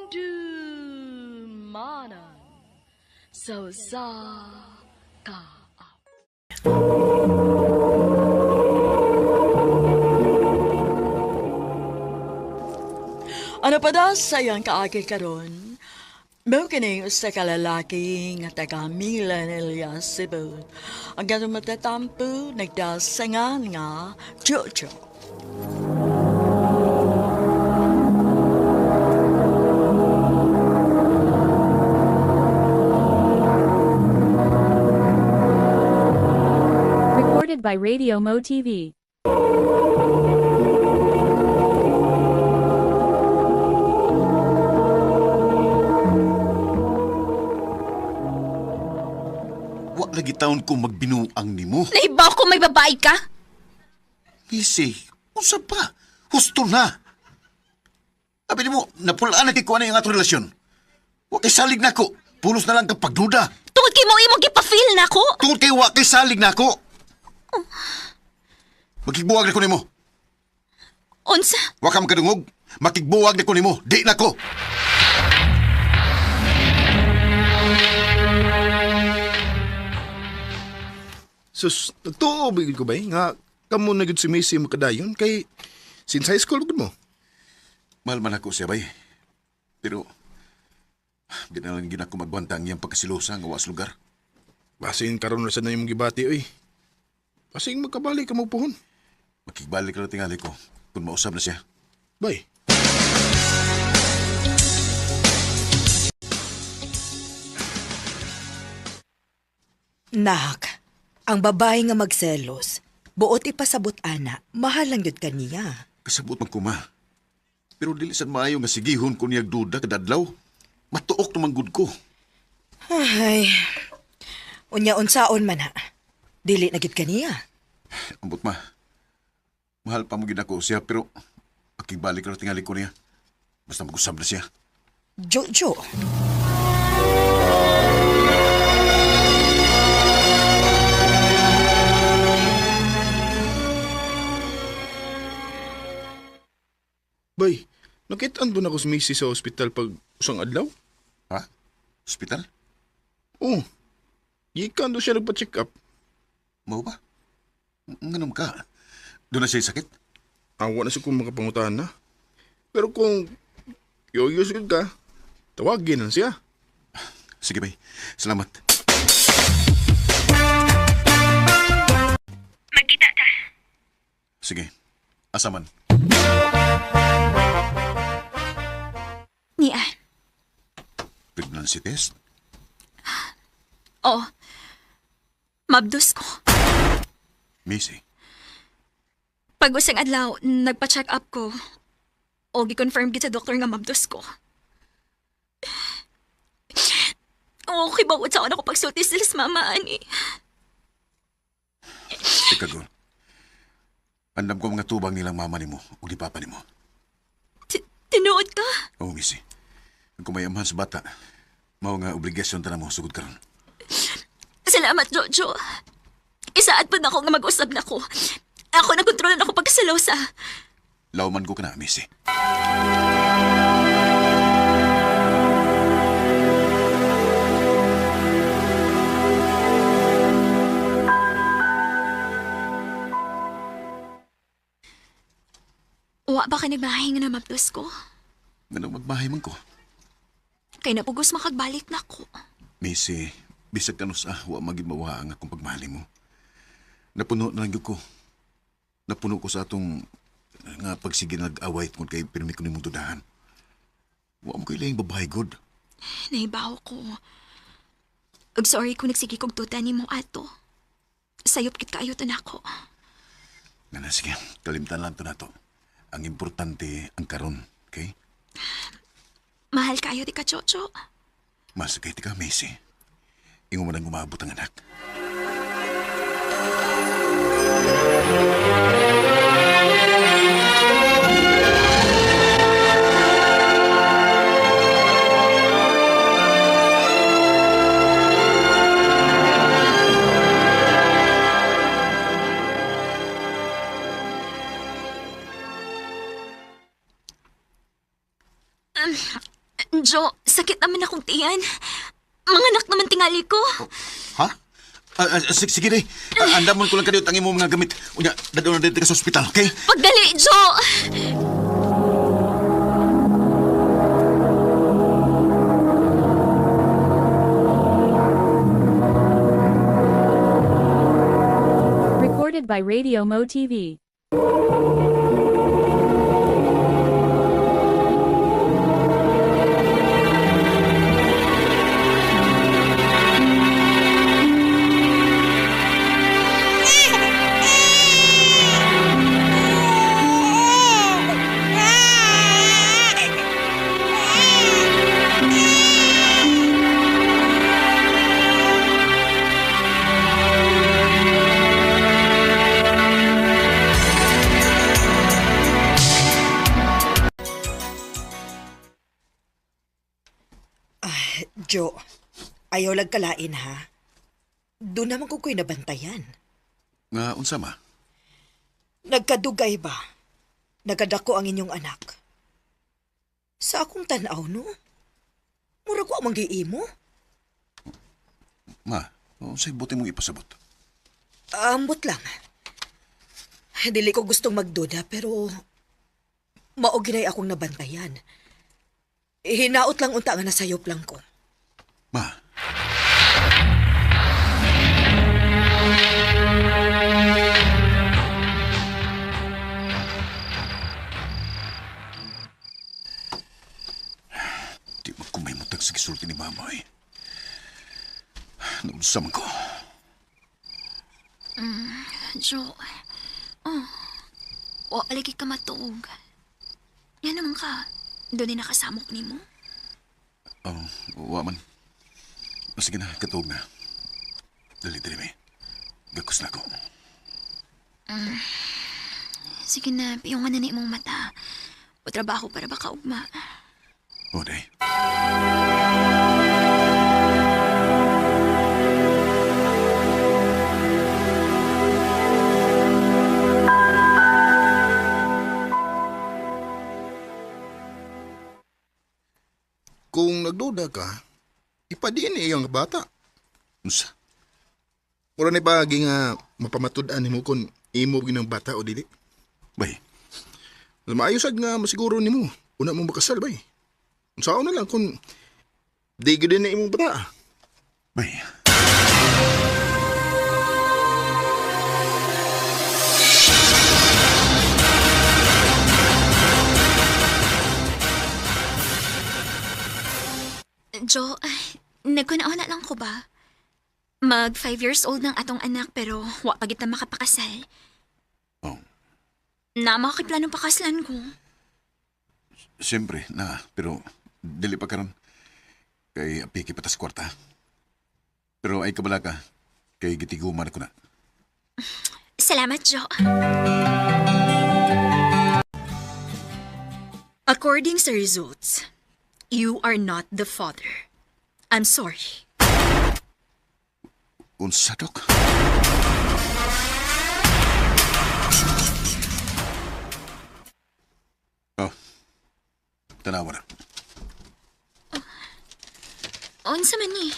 Kahandumanan sa usa ka Ano pa daw sa iyang kaagi karon? Mao kini usa ka lalaki nga taga Milan, Elias, Cebu. Ang ganong matatampo, nagdasangan nga Jojo. Recorded by Radio Mo TV. Wa lagi taon ko magbinuang nimo. Nahibaw ko may babae ka? Missy, unsa pa? Husto na. Abi nimo, napulaan na kay kuha na yung atong relasyon. Wa kay salig nako. Pulos na lang kang pagduda. Tungod kay mo imong gipa-feel na ko. Tungod kay wa kay salig nako. Makigbuwag na ko nimo. Unsa? Wa ka makadungog. Makigbuwag na ko nimo. Di na ko. Sus, nagtuo ba ko ba eh? Nga, kamo na gud si Macy makadayon kay since high school gud mo. Mahal man ako siya, bay. Pero, di na lang gina ko magwanta ang iyang pagkasilosa nga wa sa lugar. Basin karon na sa na imong gibati oy. Basin magkabalik ka mo puhon. Makigbalik na tingali ko kung mausab na siya. Bay. Nak, ang babae nga magselos, buot ipasabot ana, mahal lang yun kaniya. Kasabot man ko, ma. Pero dili sad maayo nga sigihon ko niyag duda kadadlaw. Matuok naman gud ko. Ay, unya unsaon man ha. Dili na gyud kaniya. Ambot ma. Mahal pa mo gid ako siya pero makigbalik ra tingali ko niya. Basta mag-usab na siya. Jojo. Bay, nakitaan ba na ko si Macy sa ospital pag usang adlaw? Ha? Hospital? Oh. Gikan do siya nagpa-check up. Mao ba? Nganong ka? Doon na siya sakit? Awa na siya kung makapangutan na. Pero kung curious gud ka, tawagin lang siya. Sige bay. Salamat. Magkita ta. Sige. Asa man. Nian. Pregnancy test? Oo. Mabdos ko. Missy. Pag usang adlaw, nagpa-check up ko. O gi-confirm gid sa doktor nga mabdos ko. Oo, okay ba sa ako pagsulti sila sa mama, ani. Teka, girl. Andam ko mga tubang nilang mama nimo ug ni papa nimo. Tinuod ka? Oo, Missy. Ang kumayamhan sa bata, mao nga obligasyon ta namo sugod karon. Salamat, Jojo. Isaad pa na ako nga mag-usab na ko. Ako na kontrolan ako pagkasalosa. Lawman ko kana, Missy. Wa ba ka nagmahay nga na mabdos ko? Nganong magmahay man ko. Kay napugos makagbalik na ko. Missy, bisag kanus ah, wa magid mawa ang akong pagmahal mo. Napuno na lang gyud ko. Napuno ko sa atong nga pagsige nag-away tungod kay pirmi ko nimong dudahan. Wa mo kay laing babae god. Nahibaw ko. Ug sorry kung nagsige kog tuta nimo ato. Sayop kit kaayo to nako. Nga na, sige, kalimtan lang to nato. Ang importante ang karon, okay? Mahal kayo di ka, Chocho. Mas kay ka, Missy. Ingo man ang umabot ang anak. Jo, sakit naman akong tiyan. Manganak naman tingali ko. Ha? Sige, day. Andamon ko lang kadiyot ang imong mga gamit. Unya, dadon na dito ka sa ospital, okay? Pagdali, Jo! Recorded by Radio Mo TV. Jo, ayaw lang kalain ha. Doon naman ko ko'y nabantayan. Nga, unsa ma? Nagkadugay ba? Nagadako ang inyong anak. Sa akong tanaw, no? Mura ko ang imo. Ma, unsay buti mong ipasabot? Ambot lang. Dili ko gustong magduda pero mao ginay akong nabantayan. Hinaot lang unta nga nasayop lang ko. Ma. Di ba kumay mutag sa gisulti ni mama eh. Naunsa man ko. Jo, oh, wa lagi ka matuog. Yan naman ka. Doon ni nakasamok nimo. Oh, wa man. O, sige na, katuog na. Dali, dali, may. Gakos na ako. Sige na, piyungan na ni imong mata. O trabaho para baka ugma. O, day. Kung nagduda ka, ipa-DNA ang bata. Unsa? Mura ni paagi nga mapamatud-an nimo kung imo gyud ang bata o dili. Bay, Maayo sad nga masiguro nimo una mo makasal bay. Unsaon na lang kung di gyud na imong bata. Bay. Jo, ay, nagkunaon na lang ko ba? Mag 5 years old ng atong anak pero wa pa kita makapakasal. Oh, Na makakiplanong pakaslan ko. Siyempre, na, pero dili pa karon. Kay apiki patas kwarta. Pero ay kabala ka, kay gitiguman ako na. Salamat, Jo. According sa results, you are not the father. I'm sorry. Unsa, Dok? Oh, tanawa na. Unsa man ni?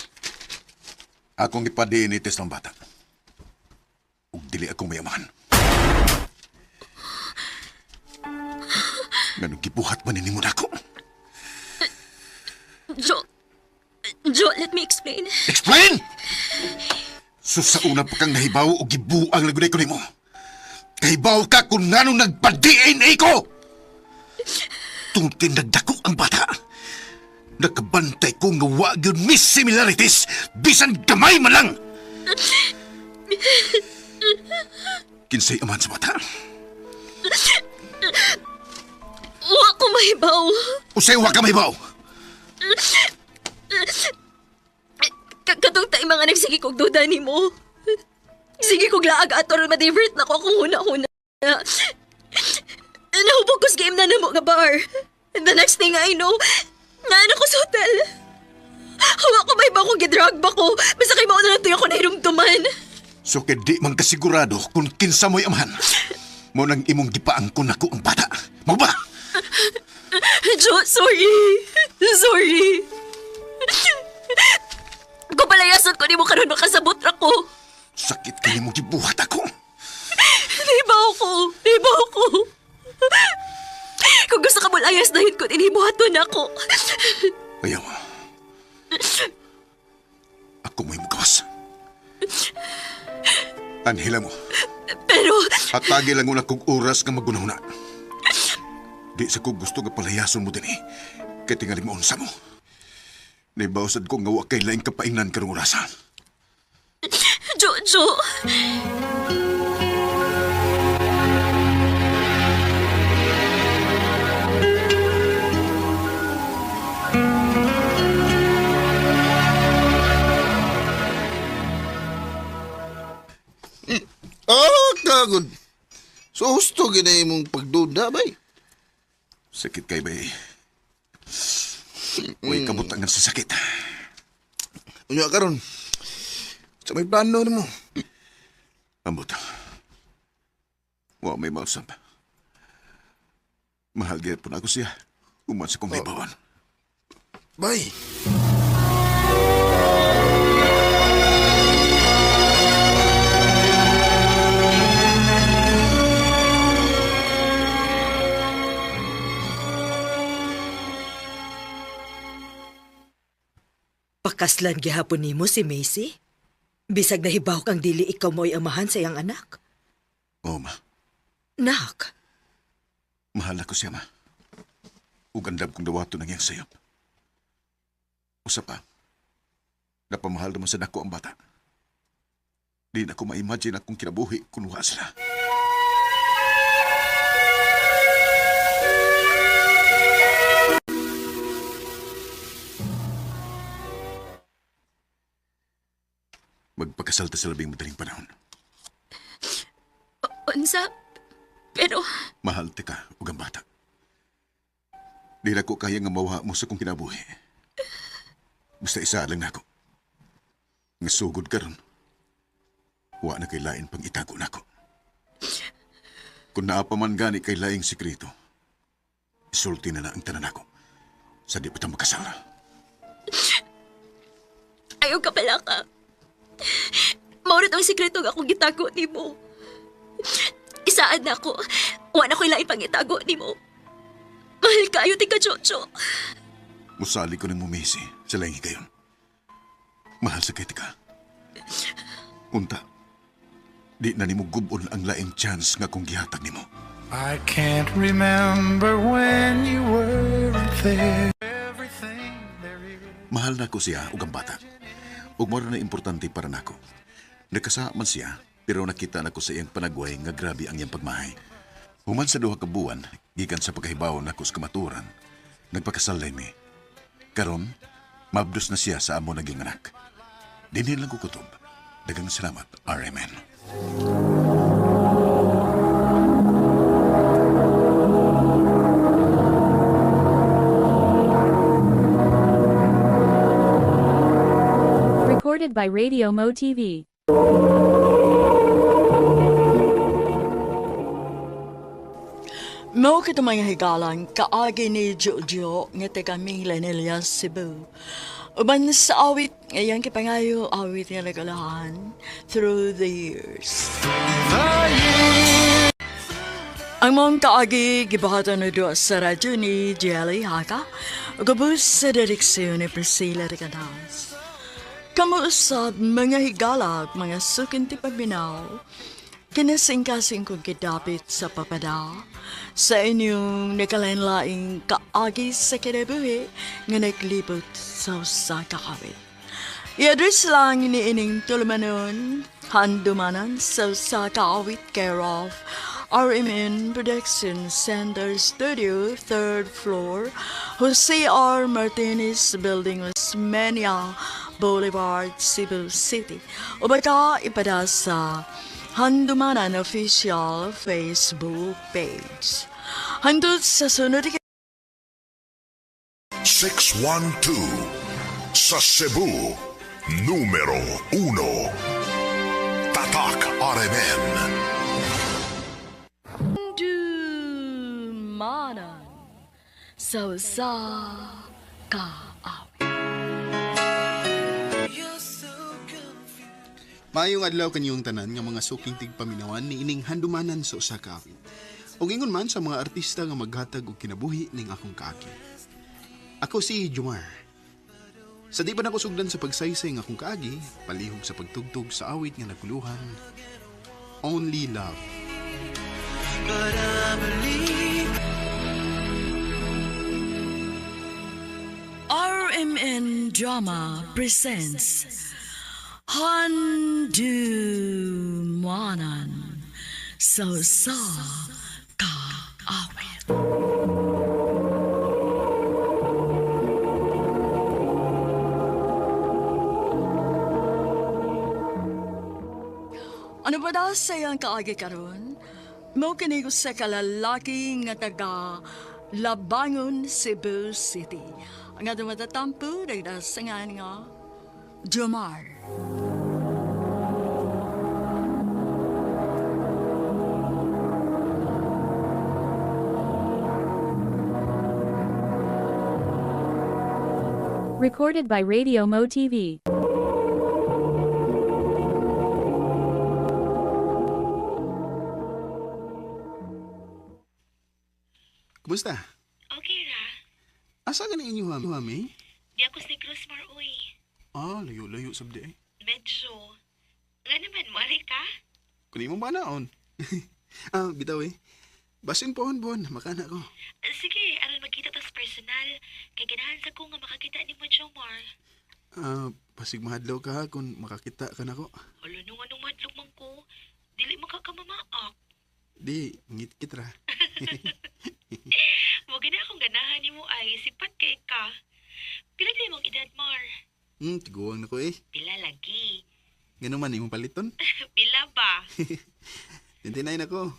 Akong ipa-DNA test ng bata. Ug dili akong mayaman. Nganong gibuhat man ni mo nako? Jo, Jo, let me explain. Explain! So sa una pa kang nahibaw o gibuang lagunay ko nimo. Kahibaw ka kung nganong nagpa-DNA ko! Tungkol kay nagdako ang bata. Nakabantay ko nga wa gyud miss similarities bisan gamay man lang. Kinsay aman sa bata? Wa ko mahibaw. Usay wa ka mahibaw? Katong tay mga nagsige kog duda nimo. Sige kog laag ato ron ma-divert na ko akong huna-huna. Nahubog ko sa game na namo nga bar. And the next thing I know, naan ako sa hotel. Hawa ko may ba kung gidrag ba ko? Basta kay mao na lang tuyo ako nahirumduman. So kay di man kasigurado kung kinsa mo'y amahan. Mo nang imong gipaangkon nako ang bata. Mao ba? Jo, sorry. Sorry. ko. Sakit kay mo gibuhat ako. Nahibaw ko. Nahibaw ko. Kung gusto ka mo layas dahil ko, inibuhaton ako. Ayaw. Ako mo'y mukawas. Anhela mo. Pero, Hatagi lang una kong oras nga magunahuna. Di sa ko gusto nga palayason mo din eh. Kay tingali mo unsa mo. Naibawsad ko nga wa kay laing kapainan karong orasa. Jojo. Ah, kagod. So, husto ginay mong pagduda, bay. Sakit kay bay. Uy, kabutangan sa sakit. Unya karon. Sa may plano nimo. Ambot. Wa may mausap. Mahal gyud po na ako siya. Human sa kong hibawan. Bay. Pakaslan gihapon nimo si Macy? Bisag nahibaw kang dili ikaw mo'y amahan sa iyang anak. Oo, ma. Nak, Mahal ako siya, ma. Ug andam kong dawato ng iyang sayop. Usa pa, napamahal naman sa nako ang bata. Di na ko ma-imagine akong kinabuhi kung wa sila. Magpakasal ta sa labing madaling panahon. Unsa? Pero, Mahal ti ka ug ang bata. Di na ko kaya nga mawa mo sa kong kinabuhi. Basta isa lang nako. Nga sugod karon. Wa na kay lain pang itago nako. Kung naa pa man gani kay laing sekreto, isulti na na ang tanan nako. Sa di pa ta makasal. ayaw ka pala ka. Maurit ang sikreto nga akong gitago ni mo. Isaan na ako. Wa na ko ilaing pangitago ni mo. Mahal kayo, tika Jojo. Musali ko ng mumisi sa laing higayon. Mahal sa kay ka. Unta, di na nimo gubon ang laing chance nga kung gihatag nimo. I can't remember when you weren't there. Everything there is. Mahal na ko siya ug ang bata. Ug mao na importante para nako. Nakasa man siya, pero nakita nako sa iyang panagway nga grabe ang iyang pagmahay. Human sa duha ka buwan, gikan sa pagkahibaw nako sa kamaturan, nagpakasal lay mi. Karon, mabdos na siya sa amo naging anak. Dinhin lang ko kutob. Daghang salamat, RMN. Recorded by Radio Mo TV. Mao kito mga higalan, kaagi ni Jojo nga taga Milanilla, Cebu. Uban sa awit, ngayang kipangayo awit nga nagalahan through the years. Ang mong kaagi gibuhatan na doon sa radyo ni Jelly Haka, gabus sa direksyon ni Priscilla de Canals. Kamuusab mga higalag, mga sukinti pagbinaw, kinasingkasing kong kidapit sa papada, sa inyong nakalain-laing kaagi sa kinabuhi nga naglibot sa usa ka kawit. I-address lang ni ining tulumanon, handumanan sa usa ka awit care of RMN Production Center Studio, 3rd floor, Jose R. Martinez Building, Osmeña Boulevard, Cebu City. O baka ipada sa Handumanan Official Facebook page. Hangtod sa sunod 612 sa Cebu, numero 1. Tatak RMN. Handumanan sa usa ka awit. Maayong adlaw kanyong tanan nga mga suking tigpaminawan ni ining handumanan sa usa ka awit. Ug ingon man sa mga artista nga maghatag og kinabuhi ning akong kaagi. Ako si Jomar. Sa di pa nako sugdan sa pagsaysay ng akong kaagi, palihog sa pagtugtog sa awit nga nagkuluhan, Only Love. But I believe RMN Drama presents Handumanan sa Usa Ka Awit. Ano ba daw sa iyang kaagi karon? Mao kini usa ka lalaki nga taga Labangon, Cebu City. Ang atong matatampo, nagdasangan nga Jomar. Recorded by Radio Mo TV. Kumusta? Okay ra. Asa ka na inyo, hami? Di ako sa Negros Mar, uy. Ah, layo-layo sabdi eh. Medyo. Nga naman, mali ka? Kunin mo ba naon? Bitaw eh. Basin pohon buwan, makana ko. Sige, aron magkita tas personal. Kay ganahan sa ko nga makakita ni mo, Jomar. Pasig mahadlaw ka kung makakita ka nako. Hala, nung anong madlog man ko. Dili makakamamaak. Di, ngit-kit ra. Wag na akong ganahan ni mo ay sipat kay ka. Pila di mong edad, Mar? Tiguang na ko eh. Pila lagi. Ganun man imong paliton. Pila ba? 29 ako.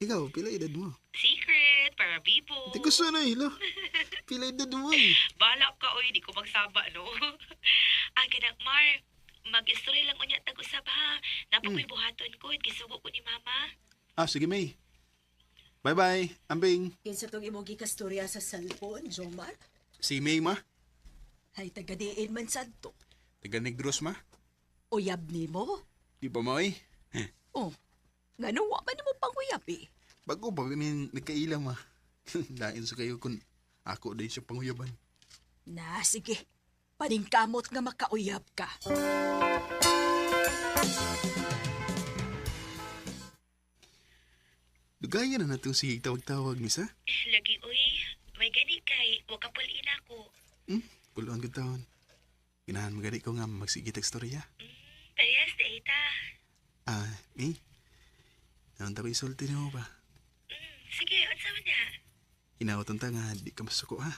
Ikaw, pila edad mo? Secret, para bibo. Di ko sana eh, lo. Pila edad mo eh. Balak ka, oy, di ko magsaba, no? Ang ganak, Mar, mag-istorya lang unya tag-usab, ha? Napakoy buhaton ko, gisugo ko ni Mama. Ah, sige May. Bye-bye, ambing. Kinsa tong imong gikastorya sa cellphone, Jomar? Si May, ma. Ay taga-diin man sadto. Taga Negros, ma. Uyab nimo? Di ba mo eh? Oh, ngano wa man nimo panguyab eh. Bago pa kami nagkaila, ma. Lain sa kayo kung ako din siya panguyaban. Na, sige. Paningkamot nga makauyab ka. Dugayan na natong sige tawag-tawag, misa. Lagi, oy, may gani kay, wag ka pulin ako. Puluan ko taon. Ginahan magani ko nga magsige tag storya. Parehas na ita. Ah, May. Naunta ko isulti nimo ba? Sige, unsa man na? Hinawaton ta nga di ka masuko ha.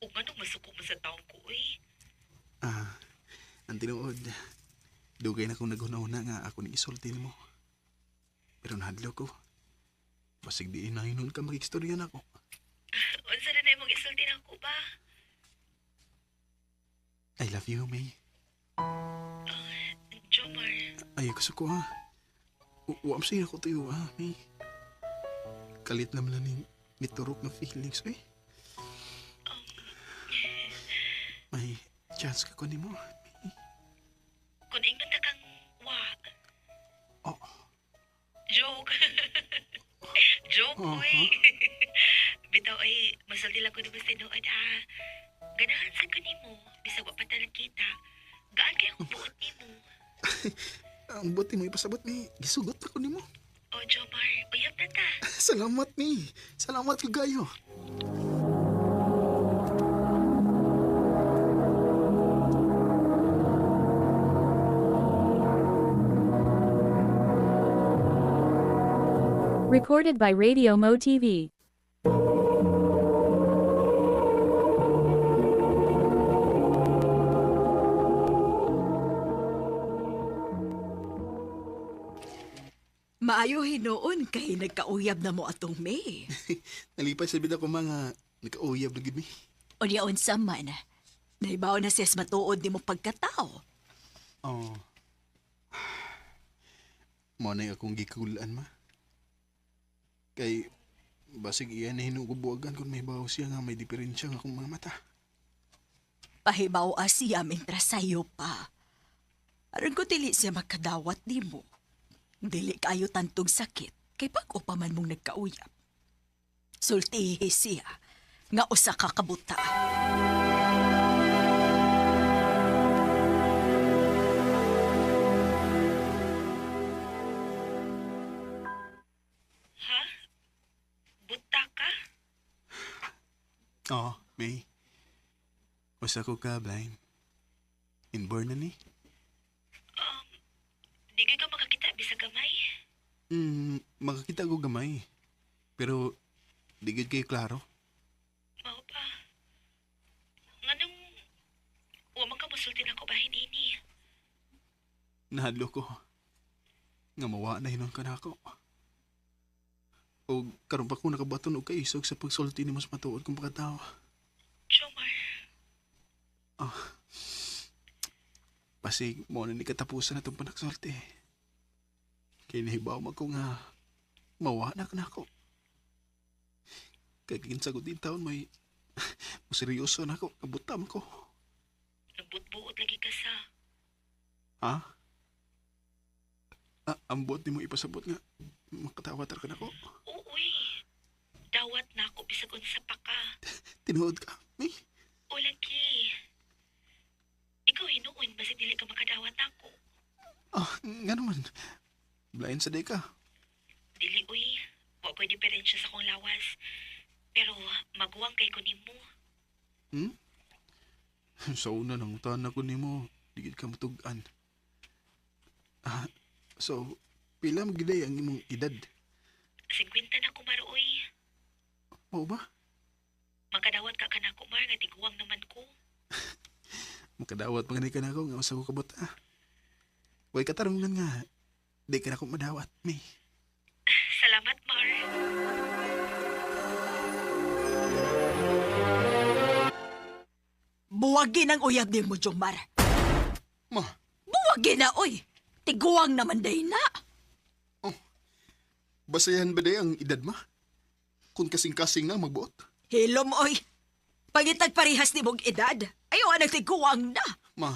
Ug anong masuko mo sa taong ko, oy? Ah, ang tinuod. Dugay na kong naghuna-huna nga ako ni isulti nimo. Pero nahadlok ko. Basig di na hinon ka makikstorya nako. Unsa na na imong isulti nako ba? I love you, May. Jomar, Ay, gusto ko ha. Uwam sa'yo ako tayo ha, May. Kalit naman na ni turok na feelings, eh. May chance ka ko ni mo. May. kung ingon ta kang wa. Oh. Joke. Joke, Oh, oy. Bitaw ay, masulti lang ko naman sa tinuod, ha. Ganahan sa ko nimo, bisag wa pa ta nagkita. Gaan kay akong buot nimo. Ang buti mo ipasabot, May. Gisugot ako nimo. Oh, Jomar, uyab na ta. Salamat, May. Salamat ko gayo. Recorded by Radio Mo TV. Maayo hinuon kay nagkauyab na mo atong May. Nalipay sa bida ko mga nagkauyab na gid, May. Unya unsa man. Naibaw na siya sa matuod nimo pagkatao. Oh. Mo na akong gikulan, ma. Kay, basig iyan na hinugubuagan kung may bawo siya nga may diferensya nga akong mga mata. Pahibaw siya mentras sayo pa. Aron ko dili siya makadawat nimo. Dili kayo tantong sakit kay bag-o pa man mong nagkauyab. Sultihi siya nga usa ka kabuta. Ha? Buta ka? Oo, May. Usa ko ka, blind. Inborn na ni. Di ka makakita bisag gamay. Makakita ko gamay. Pero, di gid kayo klaro. Mao pa. Nganong wa man ka mosulti nako bahin ini. Nahadlo ko. Nga mawa na hinon ka na ako. O karon pa ko nakabaton og kaisog sa pagsulti ni mas matuod kong pagkatao. Jomar, Pasig mo na ni katapusan na itong panagsulti. Kaya nahibaw man ko nga mawa na ka na ako. Kaya kinsagot din taon may seryoso na ako, kabutam ko. nagbutbuot lagi ka sa. Ha? Ah, ang buot ni mo ipasabot nga. Makatawa ka na ko. Uy, dawat na ako bisag unsa pa ka. Tinuod ka, May. O lagi. Ikaw hinuon basig dili ka makadawat nako. Ah, nga naman. Blind sa day ka. Dili uy, wa ko'y diferensya sa akong lawas. Pero maguwang kay ko nimo. Sa una nang utan ako nimo, di gid ka matug-an. Ah, so, pila magiday ang imong edad? 50 na ko maruoy. Mao ba? Makadawat ka kanako Mar nga tiguang naman ko. Makadawat pa gani ka na ako nga usa ko kabuta. Way katarungan nga. Di ka na ako madawat, May. Salamat Mar. Buwagin ang uyab nimo, Jomar. Ma, Buwagin na, oy. Tiguang naman day na. basayan ba day ang edad ma? Kung kasing-kasing na magbuot. Hilom, oy. Pangitag parehas ni mong edad. Ayaw ang tiguang na. Ma,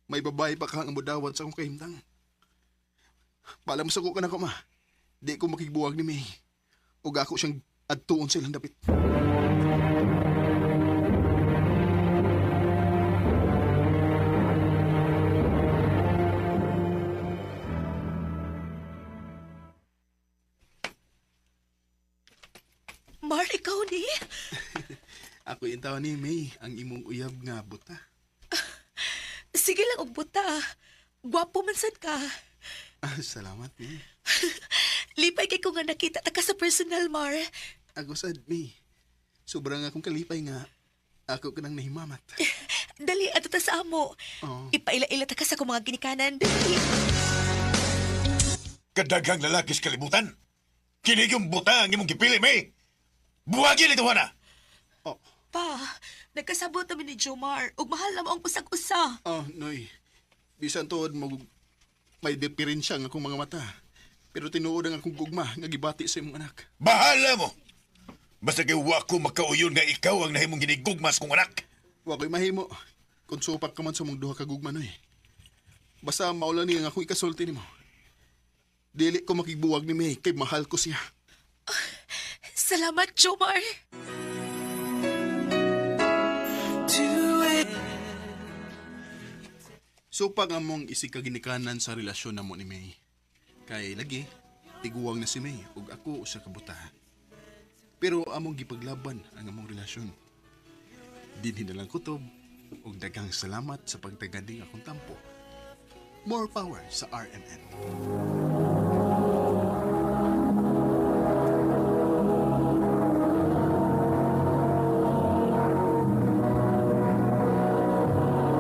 may babae pa ka nga modawat sa akong kahimtang. Paalam sa ko ka na ko, ma. Di ko makigbuwag ni May. Ug ako siyang adtuon sa ilang dapit. Mar, ikaw ni? Ako yung tawa ni May, ang imong uyab nga buta. Sige lang og buta. Gwapo man sad ka. Ah, salamat, May. Lipay kay ko nga nakita ta ka sa personal, Mar. Ako sad, May. Sobrang akong kalipay nga ako ka nang nahimamat. Dali, ato ta sa amo. Oo. Ipaila-ila ta ka sa akong mga ginikanan. Dali. Kadaghang lalaki sa kalibutan. Kini yung buta ang imong gipili, May. Buwagin ito, na. Oh, Pa, nagkasabot namin ni Jomar. Ug mahal na mo ang usag-usa. oh, Noy. Bisan tuod mo may diferensya ang akong mga mata. Pero tinuod ang akong gugma nga gibati sa imong anak. Bahala mo. Basta kay wa ko makauyon nga ikaw ang nahimong ginigugmas kong anak. Wa ko'y mahimo. Kung supak ka man sa mong duha ka gugma, Noy. Basta maulan niya ang akong ikasulti nimo. Dili ko makigbuwag ni May kay mahal ko siya. Salamat, Jomar. Supak ang mong isikaginikanan sa relasyon namo ni May. Kay lagi, tiguang na si May ug ako usa ka buta. Pero among gipaglaban ang among relasyon. Dinhi na lang kutob ug daghang salamat sa pagtaganing akong tampo. More power sa RMN.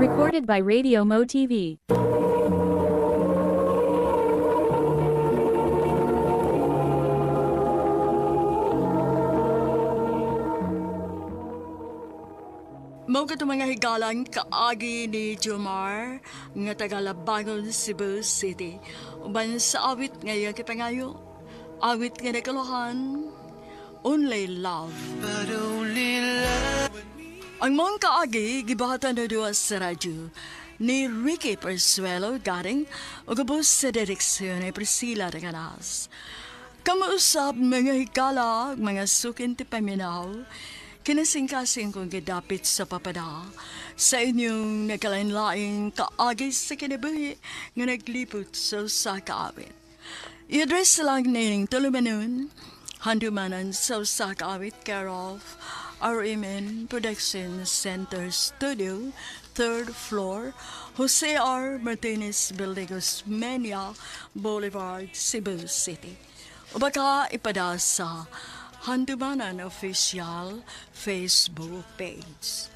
Recorded by Radio Mo TV. Mao kato mga higalang kaagi ni Jomar nga taga Labangon, Cebu City. Uban sa awit nga iyang kipangayo, awit nga nakaluhan, Only Love. Ang mong kaagi, gibahatan na duwa sa radyo ni Ricky Persuelo Garing ug ubos sa direksyon ni Priscilla Reganas. Kamuusap mga hikala, mga sukin ti paminaw, kinasingkasing kong gidapit sa papada sa inyong nagkalain-laing kaagi sa kinabuhi nga naglipot sa usa ka awit. I-address lang nining tulumanon, handumanan sa usa ka awit care of RMN Production Center Studio, 3rd floor, Jose R. Martinez Building, Osmeña Boulevard, Cebu City. O baka ipada sa Handumanan Official Facebook page.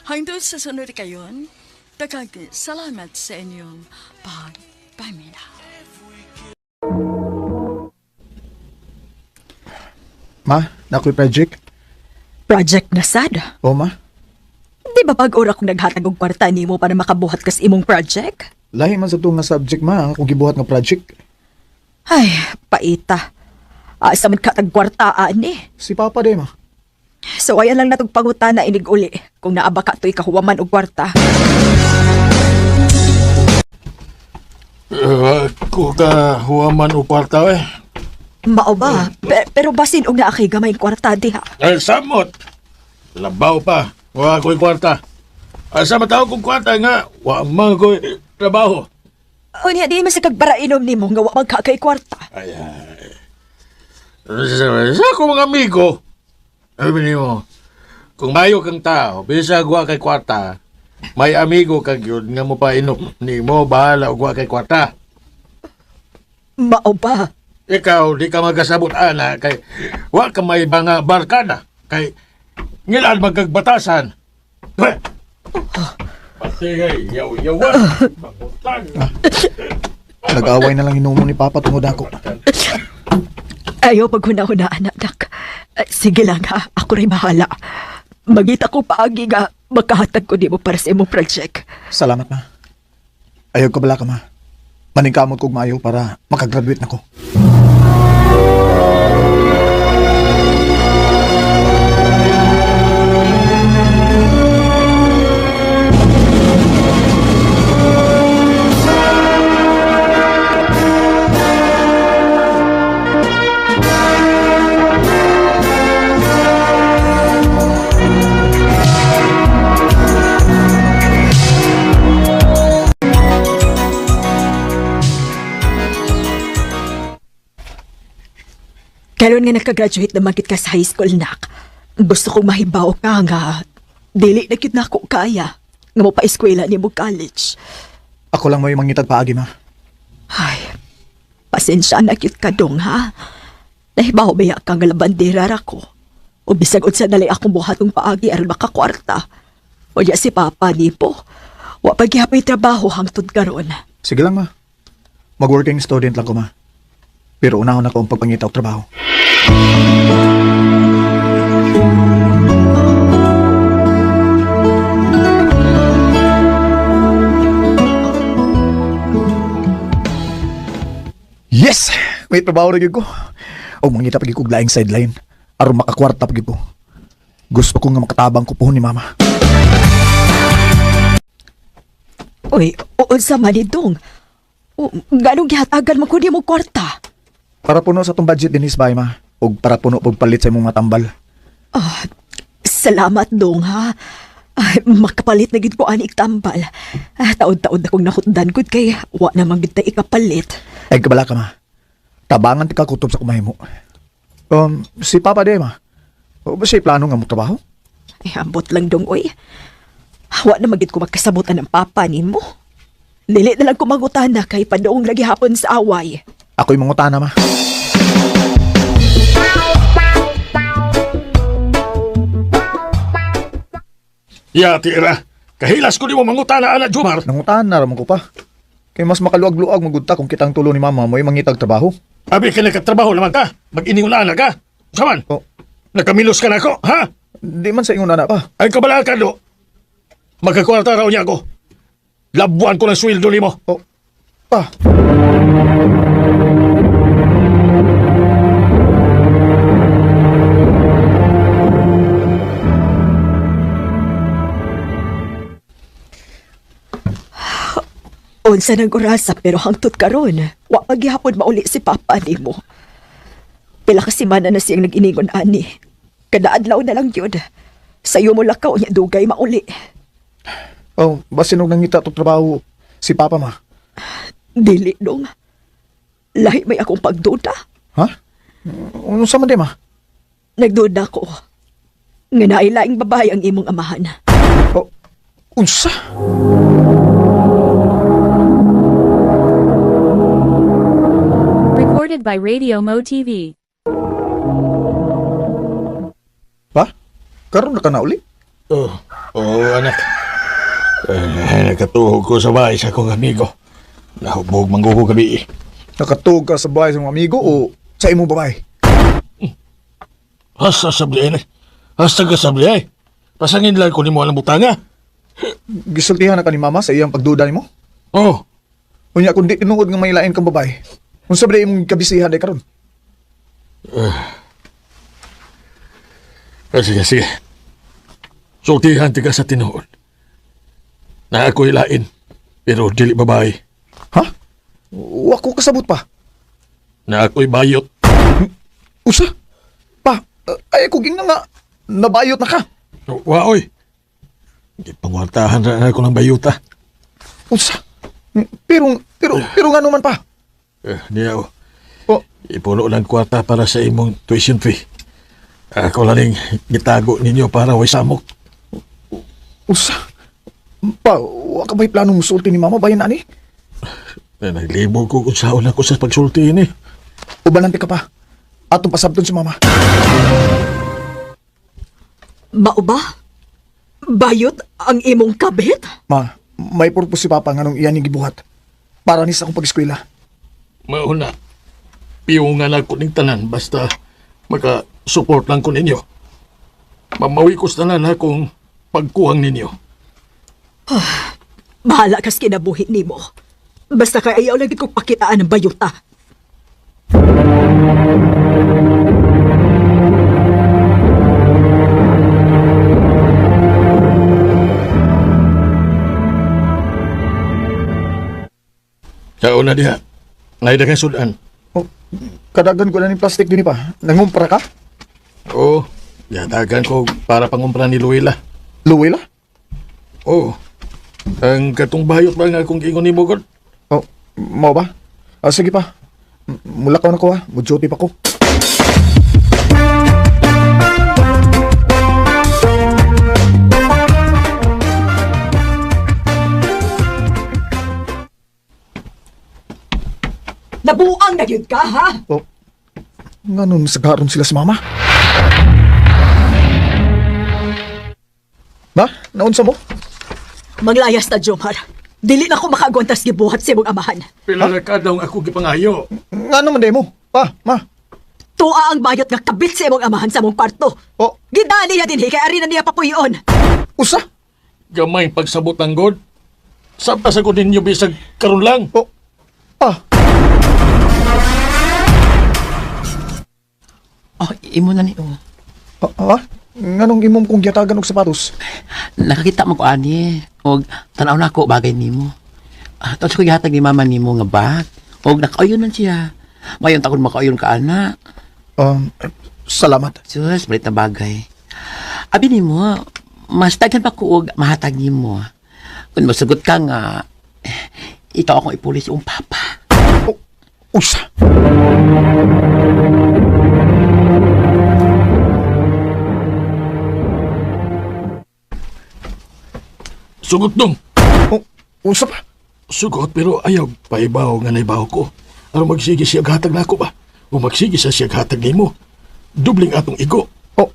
Hangtod sa sunod kayon, daghang salamat sa inyong pagpaminaw. Ma, nakoy project. Project na sad. O ma, Di ba pag-ura kong naghatag og kwarta nimo para makabuhat kas imong project? lahi man sa tuong nga subject ma, ang akong gibuhat nga project. Ay, paita. Asa man ka tag kwarta ani. Si Papa day ma. So ayan lang natog pangutana inig uli kung naaba ka to'y kahuwaman og kwarta. Ko ka huwaman o kwarta eh. Mao ba? Pero basin og naa kay gamay kwarta diha. Ay, samot. Labaw pa. Wa ko'y kwarta. Asa matawag kong kwarta nga, wa man ko'y trabaho. Unya di man sa kagbarainom nimo nga wa man ka kay kwarta. Ay, ay. Sa akong mga amigo, sabi nimo, kung mayo kang tao, bisag wa kay kwarta, may amigo kag yun nga mo painom nimo, bahala og wa kay kwarta. Mao ba? Ikaw, di ka magkasabot, ana, kay wa ka may mga barkada, kay ngilan magkagbatasan. Pati kay yaw-yawan, mabutan. Nag-away na lang hinumo ni Papa tungod ako. Ayaw paghuna-huna, anak. Dak. Sige lang ha, ako rin bahala. Magita ko paagi nga makahatag ko nimo para sa imong project. Salamat ma. Ayaw ka bala ka ma. Maningkamot kog maayo para makagraduate na ko. Karon nga nakagraduate na magit ka sa high school, nak. Gusto kong mahibaw ka nga dili na gyud nako kaya nga mo pa-eskwela nimo college. Ako lang may mangitag paagi ma. Ay, pasensya na gyud ka dong ha. Nahibaw ba ka nga labandera ra ko? O bisag unsa nalay akong buhatong paagi aron makakwarta. O ya si Papa nipo. Wa pa gihapoy trabaho hangtod karon. Sige lang ma. Mag-working student lang ko ma. Pero unahon ako ang pagpangita og trabaho. Yes! May trabaho na gyud ko. Og mangita pa gyud kog laing sideline aron makakwarta pa gyud ko. Gusto ko nga makatabang ko puhon ni mama. Uy, unsa man ni dong? O, Ganong gihatagan man ko nimo kwarta? Para puno sa tong budget dinis bay ma. Og para puno pag palit sa imong matambal. Ah, salamat dong ha. Ay, makapalit na gid ko ani tambal. Ah, taod-taod akong nahutdan gud kay wa na man gid ta ikapalit. Ay kabala ka ma. Tabangan ti ka kutob sa kumahimo. Si Papa de ma. O ba siya plano nga mo trabaho? Ay, ambot lang dong oy. Wa na magid ko magkasabutan ng papa nimo. Dili na lang ko mangutana kay padoong lagi hapon sa away. Ako'y mangutana ma. Ya, tira. Kahilas ko di mo mangutana, ana, Jumar. Nangutana ra man ko pa. Kay mas makaluag-luag magudta kung kitang tulo ni mama mo'y mangitag trabaho. Abi ka nagkatrabaho naman ka. Mag-iningulaan na ka. Saman, O, nagkamilos ka na ako, ha? di man sa ingon na pa. Ay kabala ka, do. Magkakwarta raw niya ako. Labuan ko ng sweldo nimo. O, pa. Unsa nang orasa pero hangtod karon, wa pa gihapon mauli si Papa nimo. Pila ka semana na siyang nag-iningon ani. Kada adlaw na lang yun. Sayo mo lakaw niya dugay mauli. Oh, basin og nangita tog trabaho si Papa, ma. Dili dong. Lahi may akong pagduda. Ha? Unsa man di, ma? Nagduda ko. Nga nailaing babae ang imong amahan. Oh, unsa? Recorded by Radio Mo TV. Pa? Karon na ka na uli? Oh, oh anak. Eh, nakatuhog ko sa bahay sa akong amigo. Nahubog manggugo gabi. Nakatuog ka sa bahay sa mga amigo o sa imong babae? Hasta sabli eh. Hasta ka sabli eh. Pasangin lang ko nimo ang butanga. Gisultihan na ka ni Mama sa iyang pagduda nimo? Oh, Unya kung di tinuod nga may lain kang babae, unsa ba imong kabisihan day karon? Ah, sige, sige. Sultihan tika sa tinuod. Na ako'y lain, pero dili babae. Ha? Wa ko kasabot pa. Na ako'y bayot. Usa? Pa, ay ko ging nga nabayot na ka. Waoy. Di pangwartahan na ako ng bayuta. Unsa? Pero nga naman pa. Eh, niya oh. Oh, Ipuno lang kwarta para sa imong tuition fee. Ako lang ning gitago ninyo para way samok. Usa? Pa, wa ka ba'y planong musulti ni Mama bayan ani? Eh, naglibog ko kung saon ako sa pagsulti ini. Ubanante ka pa. Atong pasabton si Mama. Mao ba? Bayot ang imong kabit? Ma, may purpose si Papa nganong iyan ni gibuhat. Para ni sa akong pag-eskwela. Mauna. Piyungan ako ning tanan basta maka-support lang ko ninyo. Mamawi ko sa tanan akong pagkuhang ninyo. Bahala kas kinabuhi nimo. Basta kay ayaw lagi kong pakitaan ang bayuta. Kauna diha. Naida kang sudan. Oh, kadagan ko na ni plastic din pa. Nangumpra ka? Oo. Yatagan ko para pangumpra ni Luila. Luwila? Oo. Ang katong bayot ba nga akong giingon nimo god? Oh, mao ba? Ah, sige pa. Mulakaw na ko ha. Mo-duty pa ko. Nabuang na gyud ka, ha? Oh, nganon sagaron sila sa mama? Ma, naunsa mo? Manglayas na, Jomar. Dili na ko makagwantas gibuhat sa imong amahan. Pila ra ka daw ang ako gipangayo. Ngano man day mo? Pa, ma. Tuwa ang bayot nga kabit sa imong amahan sa mong kwarto. Oh. Gidali niya dinhi kay ari na niya papuyon. Usa? Gamay pagsabot ang god. Sabta sa ko ninyo bisag karon lang. Oh. Ah, Oh, imo na ni oh. ah, ah? Nganong imong kong giyatagan og sapatos? Nakakita mo ko ani. Og tan-aw na ako bagay nimo. Ah, tapos ko gihatag ni mama nimo nga bag. Og nakauyon man siya. Mayon takon makauyon ka ana. Salamat. Sus, malit na bagay. Abi nimo, mas daghan pa ko og mahatag nimo. Kung mosugot ka nga, eh, ikaw akong ipulis yung papa. Oh, usa. Sugot dong. Oh, usa pa. Sugot pero ayaw paibaw nga naibaw ko. Aron magsige siya hatag nako ba? O magsige sa siya hatag nimo. Dubling atong igo. Oh,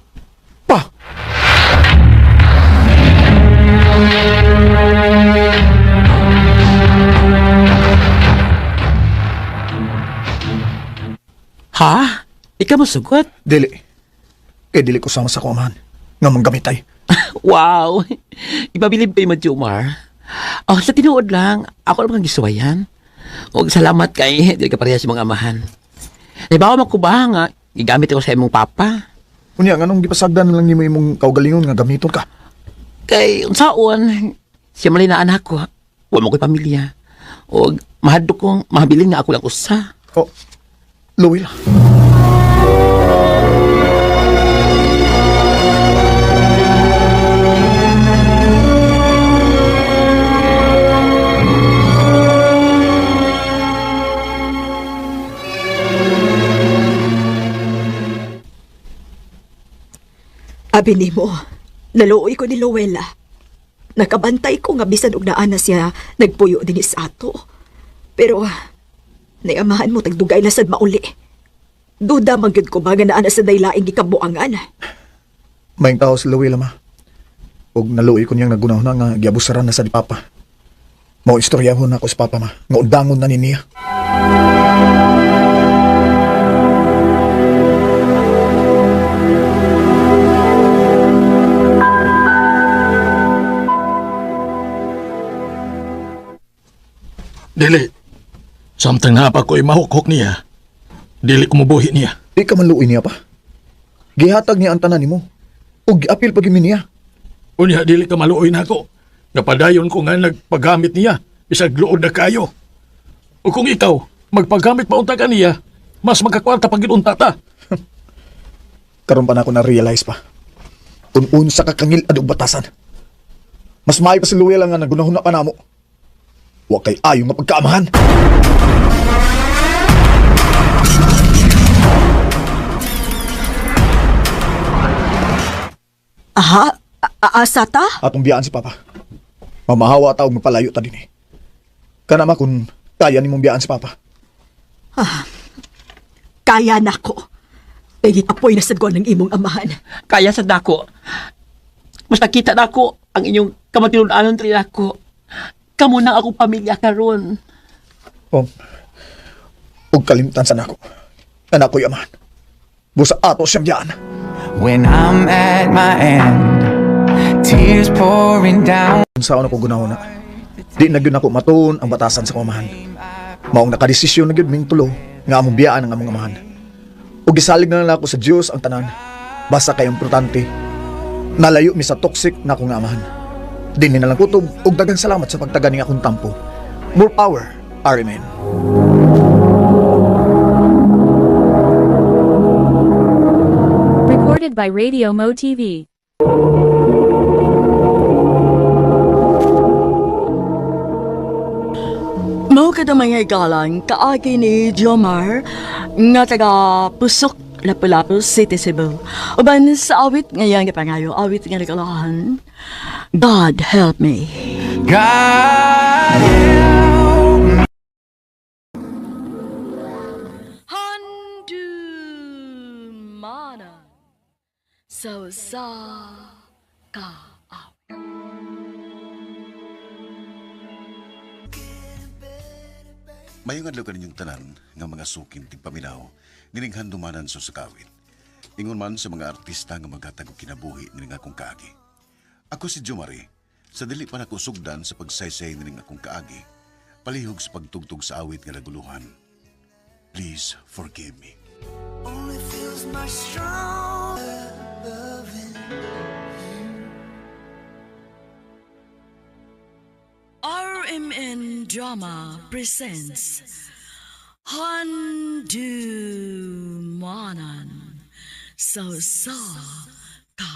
pa. Ha? Ikaw mosugot? Dili. Kay dili ko sama sa akong amahan. Nga manggamitay. Wow! Ipabilib kayo mo, Jomar. Oh, sa tinuod lang, ako lang ang gisuwayan. Og salamat kay di ka parehas sa mga amahan. Nabawa mo ko ba nga gigamit ko sa imong papa? Unya, nganong gipasagdan na lang nimo imong kaugalingon nga gamiton ka? Kay unsaon, siya mali na anak ko. Wa mo ko'y pamilya. Og mahadlok kong mahabilin nga ako lang usa. Oh, Luwil. Abi nimo, naluoy ko ni Luella. Nakabantay ko nga bisan og naa na siya nagpuyo dinhi sa ato. Pero naiamahan mo tagdugay na sad mauli. Duda man gyud ko ba nga naa na sad laing gikabuangan. Maing tao si Luwil, ma. Og naluoy ko niyang nagunaw na nga giabusaran na sa di Papa. Mao istoryahon na ako sa Papa, ma. Nga udangon na ni niya. Dili. Samtang napa ko imahukhok niya. Dili ko mabuhi niya. Di ka man luoy niya pa. Gihatag niya ang tanan nimo. Og giapil pa gyud mi niya. Unya, dili ka maluoy nako. Napadayon ko nga nagpagamit niya. Bisag luod na kayo. O kung ikaw, magpagamit pa unta ka niya, mas magkakwarta pag unta ta. Karon pa na ako na-realize pa. Kung unsa ka kangil adog batasan. Mas maayo pa si Luwil nga nagunahuna pa namo. Wa kay ayo nga pagkaamahan. Aha, asa ta? Atong biyaan si Papa. Mamahawa ta og mapalayo ta dinhi. Kana ma kung kaya nimong biyaan si Papa. Kaya nako. Kay gitapoy na sad ko ng imong amahan. Kaya sa dako. Mas nakita nako ang inyong kamatinud-anon tri nako. Kamo na akong pamilya karon. Oh. Ug kalimtan sa nako. Anak ko'y amahan. Busa ato siyang biyaan. When I'm at my end, tears pouring down. Unsaon ako gunahon na. Di na gyud nako matuon ang batasan sa akong amahan. Maong nakadesisyon na gyud ming tulo nga among biyaan ang among amahan. Ug gisalig na lang ako sa Dios ang tanan. Basta kay importante. Nalayo mi sa toxic na akong amahan. Dinhi na lang kutob ug daghang salamat sa pagtaga ning akong tampo. More power, RMN. Recorded by Radio Mo TV. Mao kada mga igalang kaagi ni Jomar nga taga Pusok, Lapu-Lapu City, Cebu. Uban sa awit ngayang gipangayo, awit nga nagalahan. God help me. God help me. Handumana sa usa ka awit. Mayong adlaw kaninyong tanan nga mga suking tigpaminaw nining handumanan sa sakawit. Ingon man sa mga artista nga maghatag og kinabuhi nining akong kaagi. Ako si Jomari, sa dili pa nako sugdan sa pagsaysay nining akong kaagi, palihog sa pagtugtog sa awit nga naguluhan. Please forgive me. Only feels my strong loving. RMN Drama presents Handumanan sa usa ka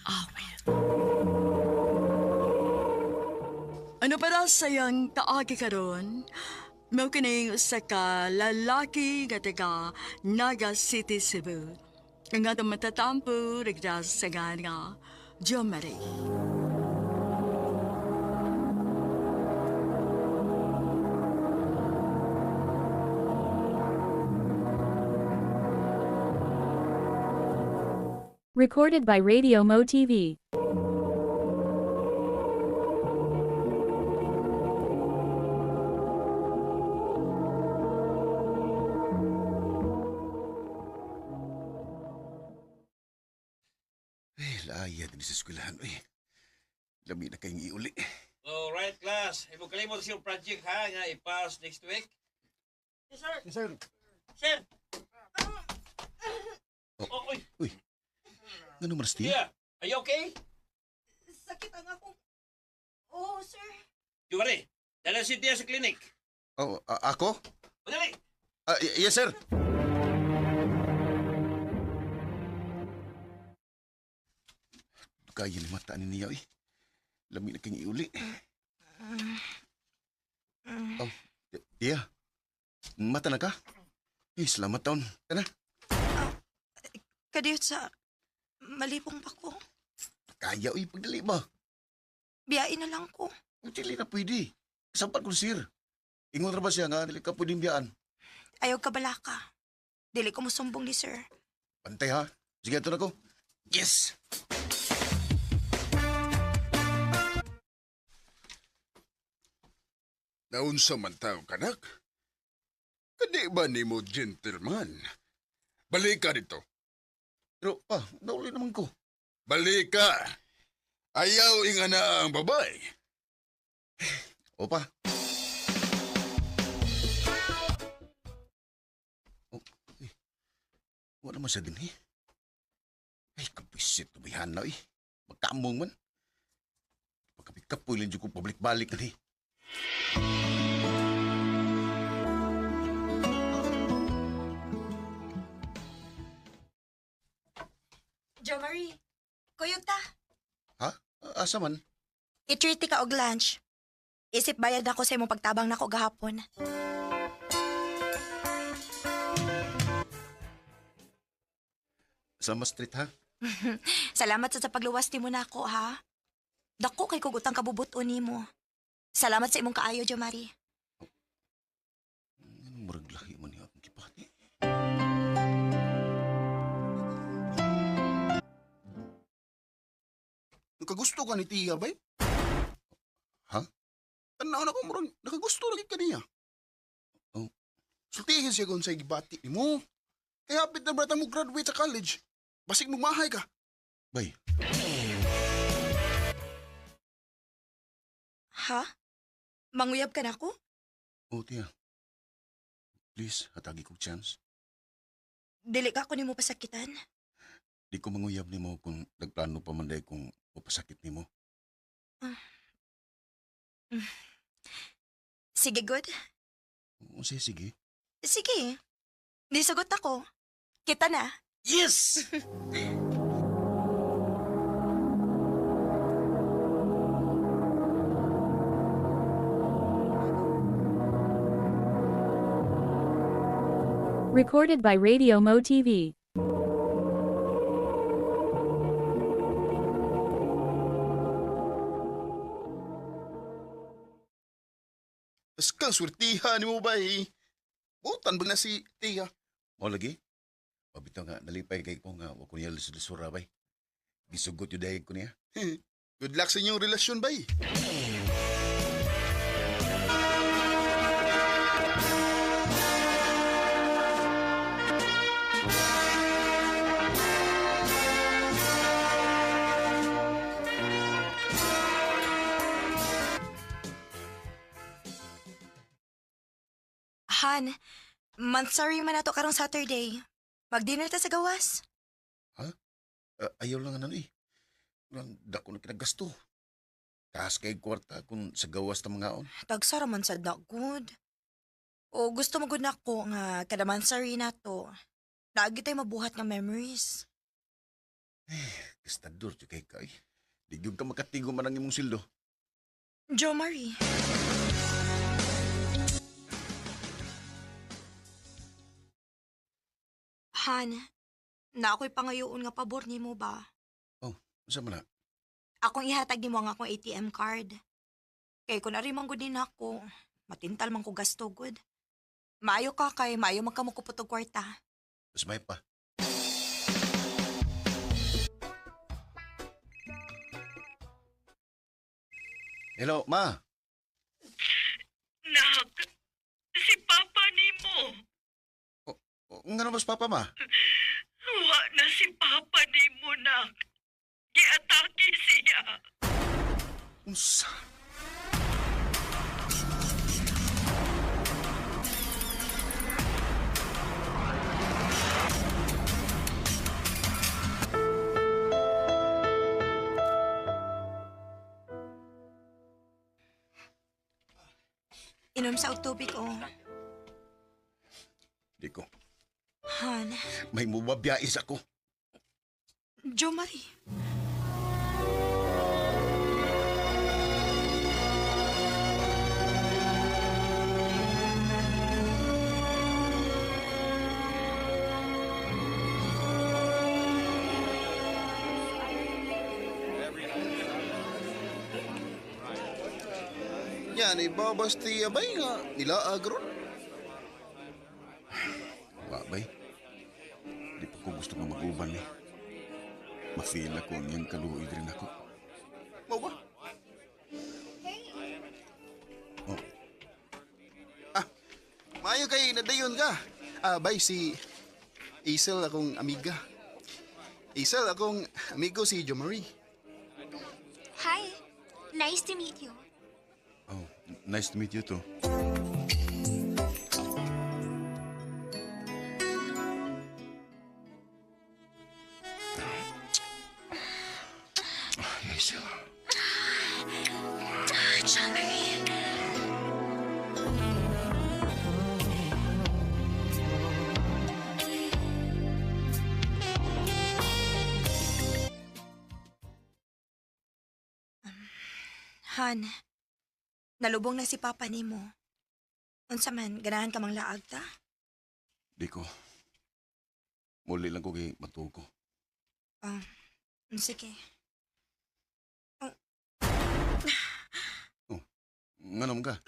awit. Ano pa daw sayang kaagi karon? Mao kining usa ka lalaki nga taga Naga City, Cebu. Ang atong matatampo nagdas sa nga Jomari. Recorded by Radio Mo TV. Eh, laaya din sa eskwelahan. Eh, lami na kayong iuli. Alright, class. Imo kalimot sa project ha nga i-pass next week. Yes, sir. Yes, sir. Sir. Oh. Oh, oy. Uy, ngano man Steve? Yeah. Are you okay? Sakit ang akong. Oh, sir. Jumari, dala si Tia sa clinic. Oh, ako? Dali! Yes, sir. Kaya ni mata ni niya, eh. Lami na kang iuli. Oh, Tia. Mata na ka? Eh, salamat taon. Kana? Kadiyot sa malipong pa ko. Kaya, uy, pagdali ba? Biyain na lang ko. Dili na pwede. Kasampan ko, sir. Ingon ra ba siya nga, dili ka pwedeng biyaan. Ayaw ka balaka. Dili ko musumbong ni sir. Pantay ha. Sige, ito na ko. Yes! Naunsa man tao kanak? Kadi ba nimo gentleman? Balik ka dito. Pero, pa, nauli naman ko. Balik ka. Ayaw ingana ang babae. Opa. Oh, eh. Wala naman siya din eh. Ay, kapisit na na eh. Magkamong man. Pagkapikapoy lang dyan kong pabalik-balik na eh. Jo Marie, kuyog ta. Ha? Asa man? I-treat ka og lunch. Isip bayad ako sa imong pagtabang nako gahapon. Sama street ha? Salamat sa pagluwas nimo nako ha. Dako kay kog utang kabubuton nimo. Salamat sa imong kaayo, Jo Marie. Anong murag lahi man niya akong kipati? Nakagusto ka ni Tia, bay? Ha? Tanaw na ko, murag, nakagusto lagi ka niya. Oh. Sultihin siya kung sa'y gibati ni mo. Kaya hapit na brata mo graduate sa college. Basig mahay ka. Bay, Ha? Manguyab ka na ako? oh Tia. Please, hatagi kong chance. Dili ka ako nimo pasakitan. Di ko manguyab nimo kung nagplano pa man dahil kung mapasakit nimo. Sige, good. O sige, sige. Sige. Di sagot ako. Kita na. Yes! Recorded by Radio Mo TV. Tas kang swertihan ni mo, bay. Butan ba na si Tia? Mo lagi? Pabito nga, nalipay kay ko nga, wa ko niya lisod-lisura, bay. Gisugot yung dahil ko niya. Good luck sa inyong relasyon, bay. Han, monthsary man nato karong Saturday. Mag-dinner ta sa gawas. Ha? Ayaw lang ano eh. Lang, dako na kinagasto. Taas kay kwarta kung sa gawas ta mga on. Tagsa ra man sad na good. O gusto mo gud nako nga kada monthsary nato. Lagi tayo mabuhat nga memories. Gastador jud kay ka eh. Di gyud ka makatigo man ang imong sildo. Jo Marie. Han, na ako'y pangayoon nga pabor nimo ba? Oh, unsa man na? Akong ihatag nimo ang akong ATM card. Kay kung ari man gud ni nako, matintal man ko gasto gud. Maayo ka kay maayo man ka mokupot og kwarta. Mas may pa. Hello, ma. Nak, si Papa nimo. Oh, nga naman si Papa, ma? Wa na si Papa nimo, nak. Giatake siya. Unsa? Inom sa og tubig, oh. Di ko. Han. May mubabiyais ako. Jo Marie. Yan, ibabas ti abay nga nila agron. Wa, bay. Di pa ko gusto nga mag-uban eh. Ma-feel ako ang iyang kaluoy rin ako. Mao ba? Oh. Ah, maayo kay nadayon ka. Ah, bay, si Isel akong amiga. Isel akong amigo si Jo Marie. Hi. Nice to meet you. Oh, nice to meet you too. Hazel. Jo Marie. Han, nalubong na si Papa nimo. Unsa man, ganahan ka mang laag ta? Di ko. Muli lang ko kay matuo ko. Ah, sige. Oh, nganom ka?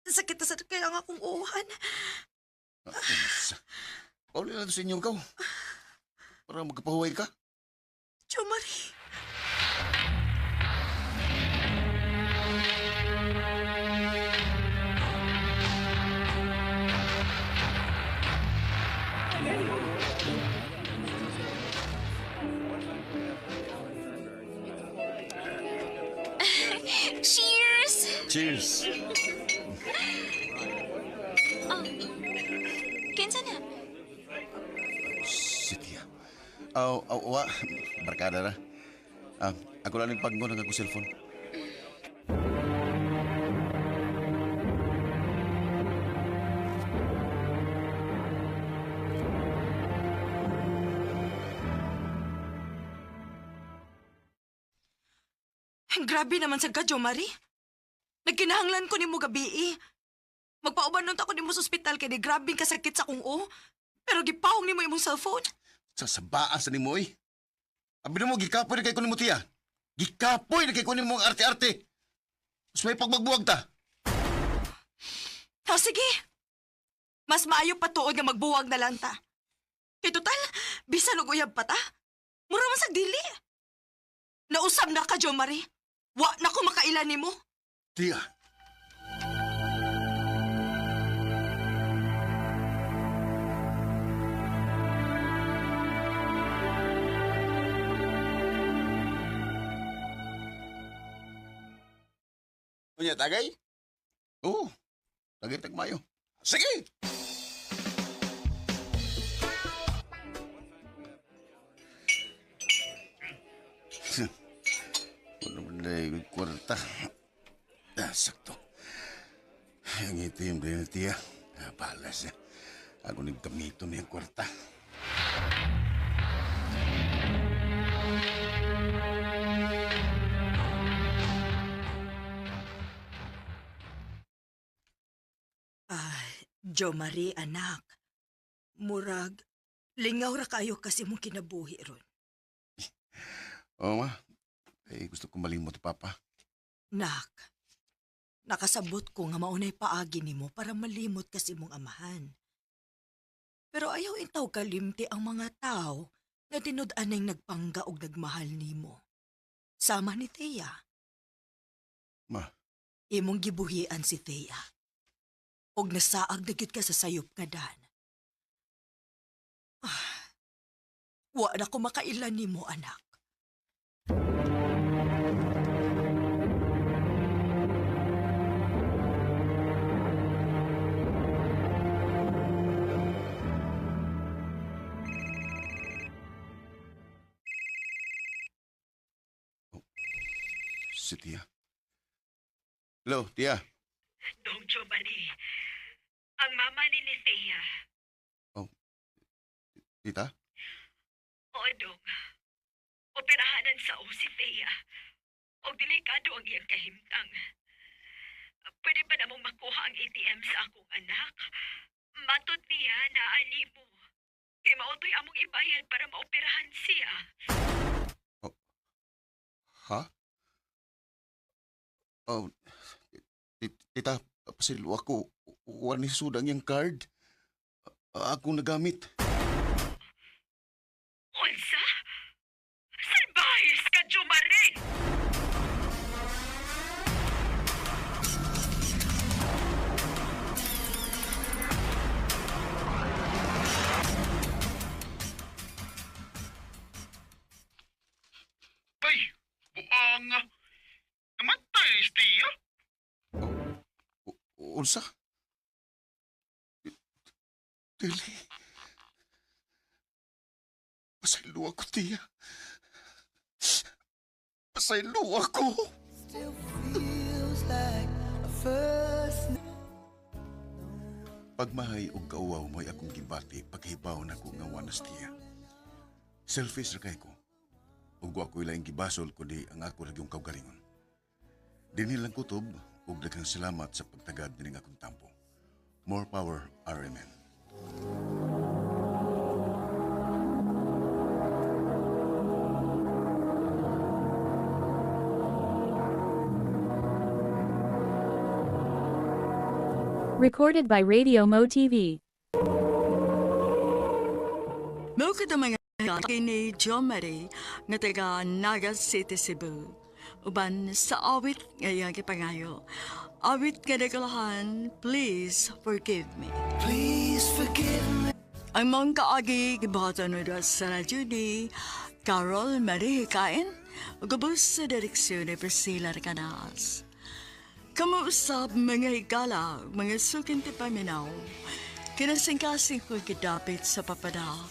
Sakit na sa kailangan akong uhan. Ah, Pauli lang sa inyo ikaw. Para magkapahuway ka. Jo Marie. Cheers! Cheers! Oh, kinsa na? Si Tia. Oh, oh, wa. Barkada na. Ah, ako lang yung paggo ng akong cellphone. Grabe naman sa ka, Jo Marie. Nagkinahanglan ko nimo gabi eh. Magpauban nun ta ko nimo sa ospital kay di grabe kasakit sa kong o. Pero gipahong nimo imong cellphone. Sa sabaan sa nimo eh. Abi mo, gikapoy na kay ko nimo, Tia. Gikapoy na kay ko nimo ang arte-arte. Mas may pagmagbuwag ta. Oh, sige. Mas maayo pa tuod nga magbuwag na lang ta. Kay total, bisan og uyab pa ta. Mura man sa dili. Nausab na ka, Jo Marie. Wa na ko makaila nimo. Tia. Unya, tagay? Oo. Tagay tagmayo. Sige! Wala mo na yung kwarta. Ah, sakto. Ang itim din ni Tia. Ah, bahala siya. Ako nagkamito na yung kwarta. Ah, Jo Marie, anak. Murag, lingaw ra kayo kasi mong kinabuhi ron. Oo, ma. Eh, gusto ko malimot, Papa. Nak, nakasabot ko nga maunay paagi nimo para malimot kasi mong amahan. Pero ayaw intaw kalimti ang mga tao nga tinud-anay nagpangga og nagmahal nimo. Sama ni Thea. Ma. Imong gibuhian si Thea. Og nasaag na gyud ka sa sayop nga dan. Ah, wa na ko makailan nimo, anak. Si Tia. Hello, Tia. Dong Giovanni, ang mama ni Thea. Oh, tita? Oo, Dong. Operahanan sa o si Thea. O delikado ang iyang kahimtang. Pwede ba namong makuha ang ATM sa akong anak? Matod niya na ani mo. Kay mautoy among ibayad para maoperahan siya. Oh, ha? Oh, tita, pasilo ako. Wa ni sudang yung card. Ako nagamit. Unsa? Salbahis ka, Jumare! Ay, buang. Namatay, Tia. Unsa? Dili. Pasaylo ako, tiya. Pasaylo ako. Pagmahay og kauwaw mo'y akong gibati paghibaw na ko nga wanas tiya. Selfish ra kay ko. Ug wa ko'y laing gibasol kundi ang ako ra gyung kaugalingon. Dinhi lang kutob ug daghang salamat sa pagtagad nining akong tampo. More power, RMN. Recorded by Radio Mo TV. Mao kita mga kini Jo Marie nga taga Naga City, Cebu. Uban sa awit nga iyang gipangayo. Awit nga nagalahan, please forgive me. Please forgive me. Ang mong kaagi gibuhatan mo sa radyo ni Carol Marie Hikain ug ubos sa direksyon ni Priscilla Recanas. Kamuusap mga higala, mga sukin ti paminaw, kinasingkasing ko gidapit sa papada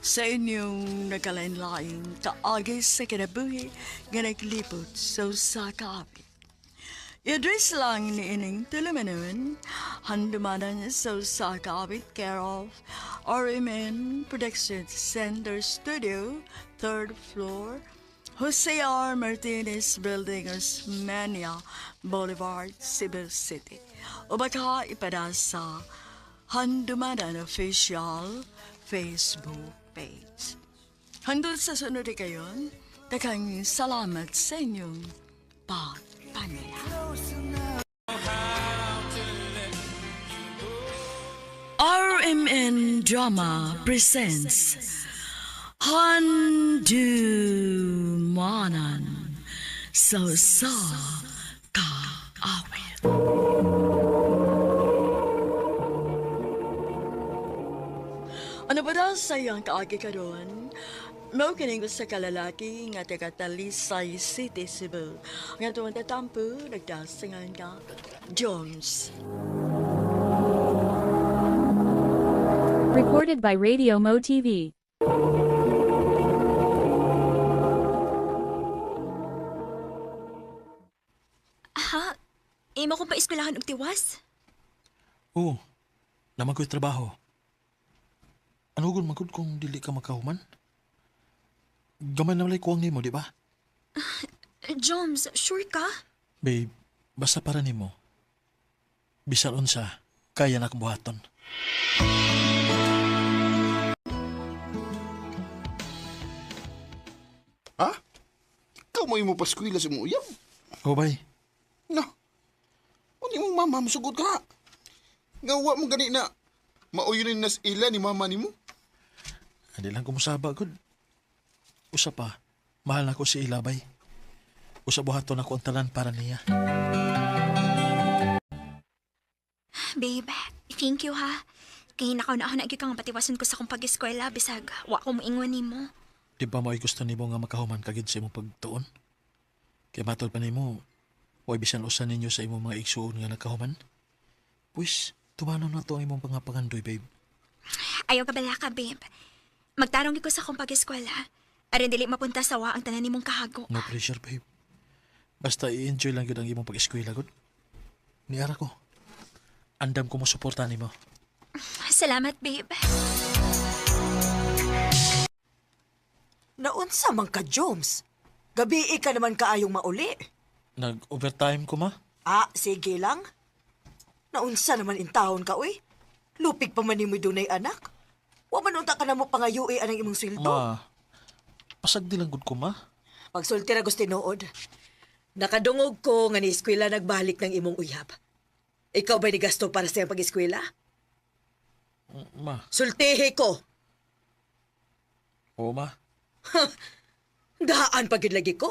sa inyong nagkalain-laing kaagi sa kinabuhi nga naglibot sa usa ka awit. I-address lang ni ining tulumanon, handumanan sa usa ka awit care of RMN Production Center Studio, 3rd floor, Jose R. Martinez Building, Osmeña Boulevard, Cebu City. O baka ipada sa Handumanan Official Facebook page. Handol sa sunod kayon, daghang salamat sa inyong pagpamilya. RMN Drama presents Handumanan sa sa kaawit. Ano ba daw sa iyang kaagi karon? Mao kining usa ka lalaki nga taga Talisay City, Cebu. Nga tuwang tatampo, nagdasingan ka Jones. Recorded by Radio Mo TV. Ha? Imo kong paeskwelahan og tiwas? Oo, naman ko'y trabaho. Ano gun magud kung dili ka makahuman? Gamay na walay kuwang nimo, di ba? Joms, sure ka? Babe, basta para nimo. Bisan unsa, kaya na akong buhaton. Ha? Ikaw mo yung paskwila sa imong uyab? Oh, bay. No. Uni mong mama, musugod ka. Nga wa mo gani na mauyon na ila ni mama nimo. Hindi lang kumusaba, gud. Usa pa, mahal na ko si Ilabay. Usa buhaton ako ang tanan para niya. Babe, thank you ha. Kay nakaw na ako na kang patiwason ko sa akong pag-eskwela bisag wa ko moingon nimo. Di ba mo'y gusto nimo nga makahuman ka gid sa imong pagtuon? Kay matod pa nimo, way bisan usa ninyo sa imong mga igsuon nga nakahuman. Pues, tumanon na to ang imong pangapangandoy, babe. Ayaw ka bala ka, babe. Magtarong ko sa akong pag-eskwela. Aron dili mapunta sa wa ang tanan nimong kahago. No pressure, babe. Basta i-enjoy lang gyud ang imong pag-eskwela, gud. Niara ko. Andam ko mo suporta nimo. Salamat, babe. Naunsa man ka, Joms. Gabi ka naman kaayong mauli. Nag-overtime ko, ma. Ah, sige lang. Naunsa naman intahon ka, uy. Lupig pa man nimo'y dunay anak. Wa man unta ka na mo pangayui anang imong sweldo. Ma, pasagdi lang gud ko, ma. Pagsulti ra gusto tinuod. Nakadungog ko nga ni eskwela nagbalik ng imong uyab. Ikaw ba'y nigasto para sa iyang pag-eskwela? Ma. Sultihi ko. Oo, ma. Daan pa gyud lagi ko.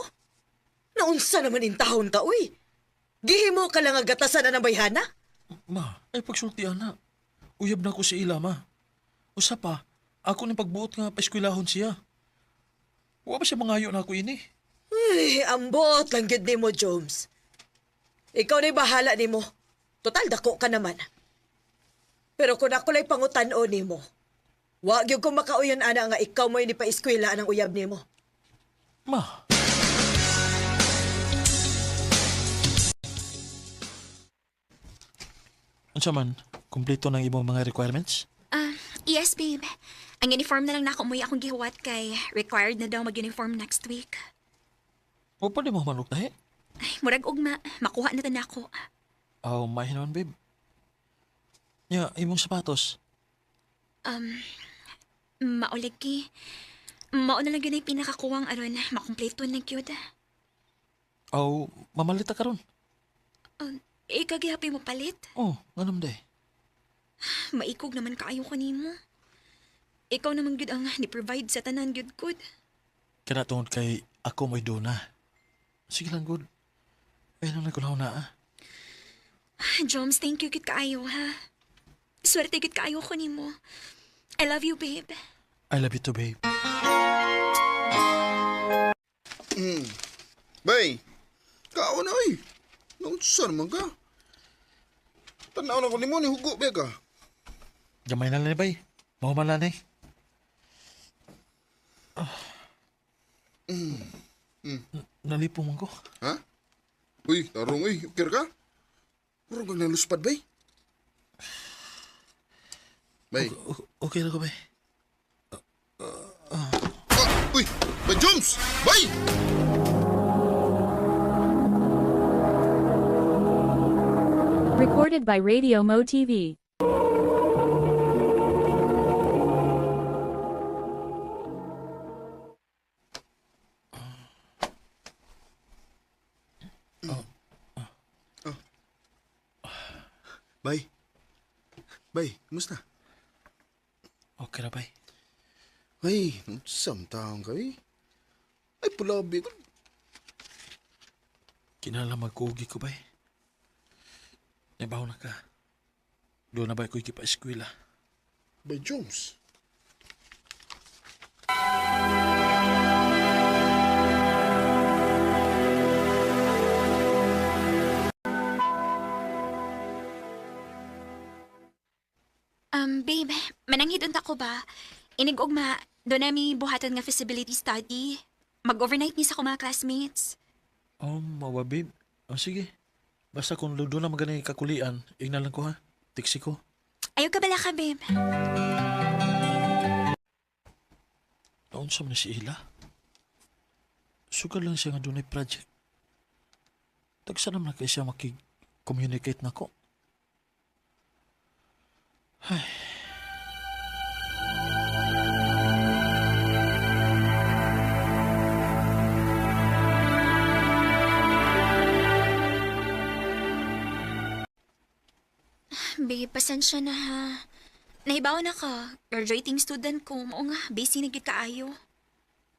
Naunsa naman intahon ka, uy. Gihimo ka lang ang gatasan na ng bayhana? Ma, ay pagsultian na. Uyab na ko si Ila, ma. Usa pa, ako ni pagbuot nga paeskwelahon siya. Wa ba siya mangayo na ako ini? Ay, ambot lang gyud nimo, Jones. Ikaw na'y bahala nimo. Total, dako ka naman. Pero kung ako la'y pangutan-o nimo, wa gyud ko makauyon ana nga ikaw mo'y ni paeskwela ang uyab nimo. Ma. Unsa man, kumpleto ng imong mga requirements? Ah, yes, babe. Ang uniform na lang na ako mo'y akong gihuwat kay required na daw mag-uniform next week. O pa di mo manok tahi? Ay, murag ugma, makuha na ta nako. Aw, mahin naman, babe. Nya, imong sapatos. Maulig ki. Mao na lang yun ay pinakakuwang aron makumpleto na gyud. Aw, mamalit ta karon. Ikaw gihapoy mo palit. Oh, nganam day. Maikog naman kaayo ko nimo. Ikaw naman gyud ang ni-provide sa tanan gyud good. Kana tungod kay ako mo'y duna. Sige lang, good. Ay, nang nagkunaw na, ah. Joms, thank you gyud kaayo ha. Swerte gyud kaayo ko nimo. I love you, babe. I love you too, babe. Bay, kaon na oy. Naunsa naman ka? Tanaw na ko nimo ni hugo ba ka? Gamay na lang ni, bay. Mahuman lang ni. Nalipo man ko. Ha? Uy, tarong uy, ukir ka? Puro kang naluspad bay. Bay. Okay na ko, bay. Ah, uy, Bay Jones! Bay! Recorded by Radio Mo TV. Bay. Bay, kumusta? Okay na, bay. Ay, samtang ka eh. Ay, pulabi ko. Kinala magkugi ko, bay. Nabaw na ka. Doon na ba ko ikipa-eskwela? Bay Jones. Babe, mananghid unta ko ba? Inig ugma, doon nami buhaton nga feasibility study. Mag-overnight ni sa ko mga classmates. Oh, mawa, babe. Oh, sige. Basta kung doon na magani kakulian, igna lang ko, ha? Tiksi ko. Ayaw ka bala ka, babe. Naunsa man na si Ila? Sugal lang siya nga doon ay project. Tagsa naman na kay siya makig-communicate na ko. Ay. Babe, pasensya na ha. Nahibaw na ka. Graduating student ko. Mao nga, busy na gyud kaayo.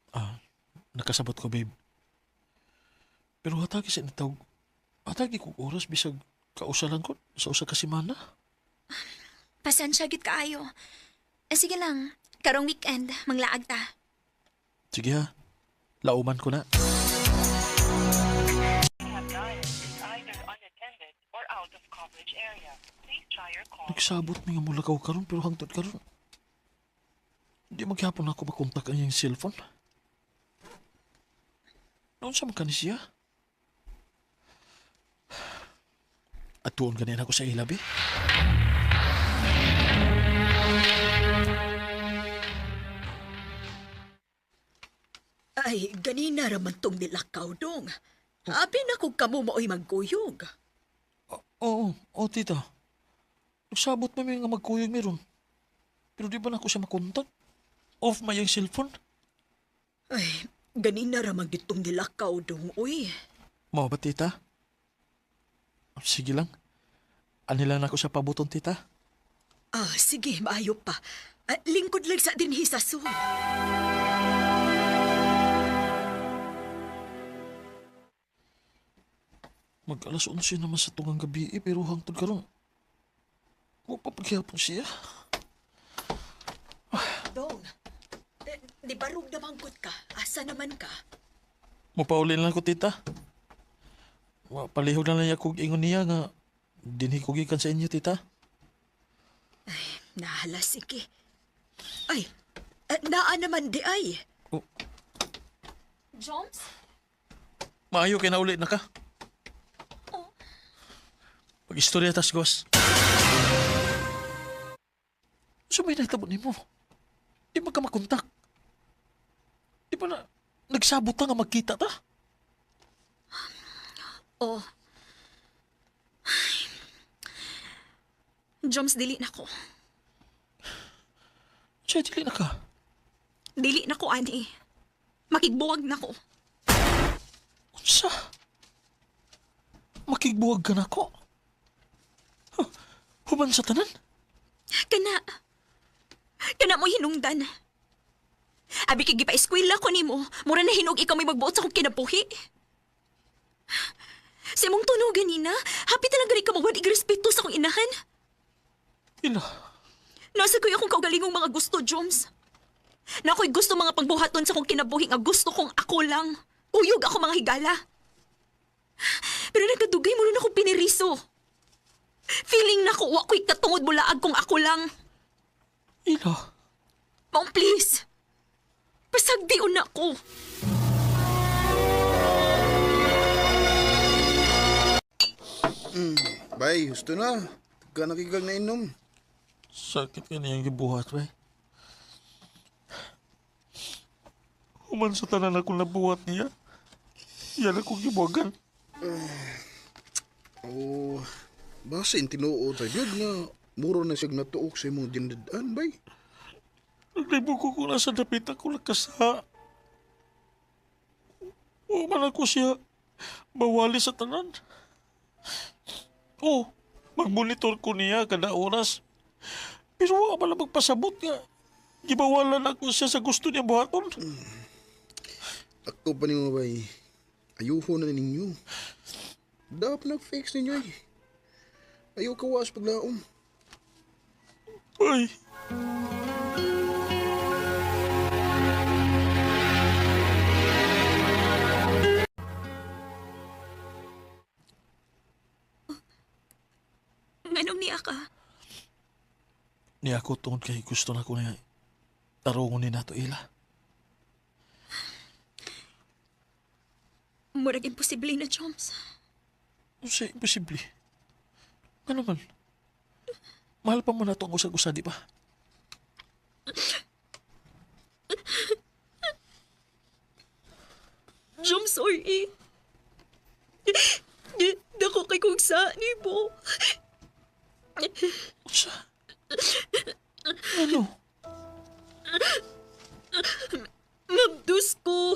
Ah, nakasabot ko, babe. Pero hatagi sa initaw, hatagi kong oras bisag kausalan ko sa usa ka semana. Pasensya gyud kaayo. Eh, sige lang, karong weekend, manglaag ta. Sige ha, lauman ko na. Nagsabot mi nga mulakaw karon pero hangtod karon. Di maghapon ako makontak ang iyang cellphone. Noon sa man ka ni siya? Atuon ganin ako sa ilabi. Ay, ganina raman tong nilakaw dong. Abi na kung kamo mao'y magkuyog. Oo, oo, tita. Nagsabot pa mi nga magkuyog meron. Pero di ba na ako siya makontak? Off may yung cellphone. Ay, ganina ramang ditong nilakaw dong, uy. Mao ba, tita? Sige lang. Anila na ako sa pabuton, tita. Ah, sige, maayo pa. Ah, lingkod lang sa dinhi sa sul. Mag alas 11 naman sa tungang gabi eh, pero hangtod karon. Wa pa paghihapon siya. Dong, eh, di barug naman gud ka. Asa naman ka? Mupauli na lang ko, tita. Wa palihog na lang niya kog ingon niya nga dinhi ko gikan sa inyo, tita. Nahala, sige. Ay, eh, naa naman di ay. Oh. Joms? Maayo kay nauli na ka. Pag-istorya tas, Gos. So may nahitabo nimo? Di ba ka makontak? Di ba na nagsabot ta nga magkita ta? Oh. Ay. Joms, dili na ko. Siya, dili na ka. Dili na ko, ani. Makigbuwag na ko. Unsa? Makigbuwag ka na ko? Huh, human sa tanan? Kana. Kana mo hinungdan. Abi kay gipa-eskwela ko nimo, mura na hinog ikaw may magbuot sa akong kinabuhi. Sa imong tunog ganina, hapit na lang gani ka mawad igrespeto sa akong inahan. Ila. Nasa ko'y akong kaugalingong mga gusto, Joms. Na ako'y gusto mga pagbuhaton sa akong kinabuhi nga gusto kong ako lang. Uyog ako mga higala. Pero nagkadugay mo rin akong piniriso. Feeling na ko, wa ko'y katungod mulaag kung ako lang. Ila. Maong please. Pasagdion na ko. Bay, gusto na. Ka nakikag na inom. Sakit ka niyang gibuhat, bay. Human sa tanan akong nabuhat niya. Yan akong gibuhagan. Oh, basin tinuod sa gyud nga muro na siyag natuok sa imong dinadaan, bay. Naglibo ko kung nasa dapit ako nakasa. Wa man ako siya bawali sa tanan. Oh, magmonitor ko niya kada oras. Pero wa man lang magpasabot nga. Gibawalan ako siya sa gusto niya buhaton. Ako pa nimo, bay. Ayuho na ninyo. Dapat nag-fix ninyo eh. Ayaw kawas paglaom. Ay. Nganong niya ka? Niya ako tungod kay gusto na ko niya tarungon ni nato ila. Murag imposible na, Joms. Unsa imposible? Nga naman? Mahal pa mo na ito ang usag-usa, di ba? Joms, sorry. Dako kay kong sa ni mo. Unsa? Ano? Mabdus ko.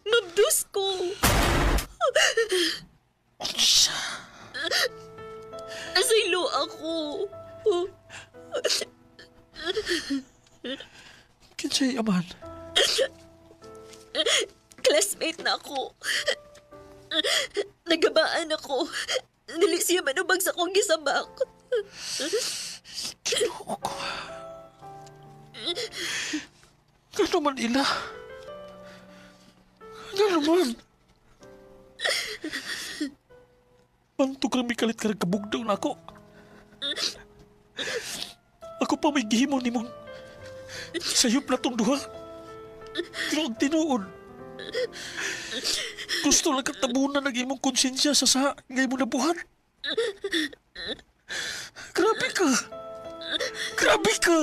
Mabdus ko. Unsa? Asaylo ako. Kinsay amahan? Classmate na ako. Nagabaan ako. Dili siya manubag sa akong gisabak. Ginoo ko. Ano man ila? Ano naman? Pantog rami kalit ka kabugdaw na ako. Ako pa may gihimo ni mong sayop na tong duha. Pero ang tinuod, gusto lang katabunan ang imong konsensya sa sa nga imong nabuhat. Grabe ka. Grabe ka.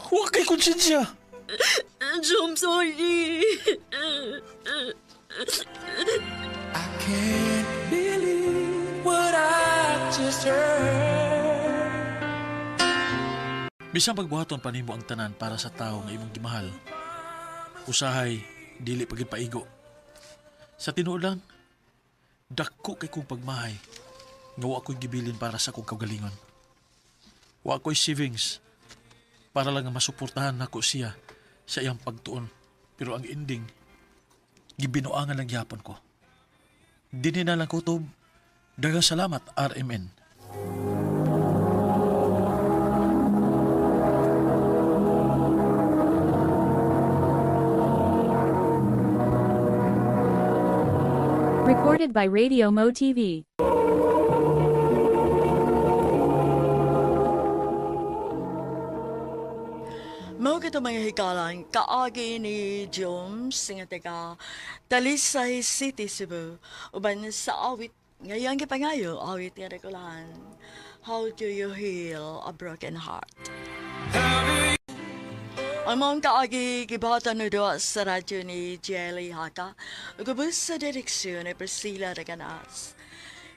Huwag kay konsensya. Jom, sorry. I can't believe what I just heard. Bisan pagbuhaton pa nimo ang tanan para sa tao nga imong gimahal. Usahay dili pagid paigo. Sa tinuod lang, dako kay kong pagmahay nga wa ko'y gibilin para sa akong kaugalingon. Wa ko'y savings para lang nga masuportahan nako siya sa iyang pagtuon. Pero ang ending, gibinuangan lang gyapon ko. Dinhi na lang kutob. Daghang salamat, RMN. Recorded by Radio Mo TV. Mao kito mga hikalang kaagi ni Jones nga taga Talisay City, Cebu, uban sa awit ngayang gipangayo awit nga rekulahan. How do you heal a broken heart? Ang mga kaagi gibatan no doa sa radyo ni Jelly Haka ug ubos sa direksyon ni Priscilla Reganas.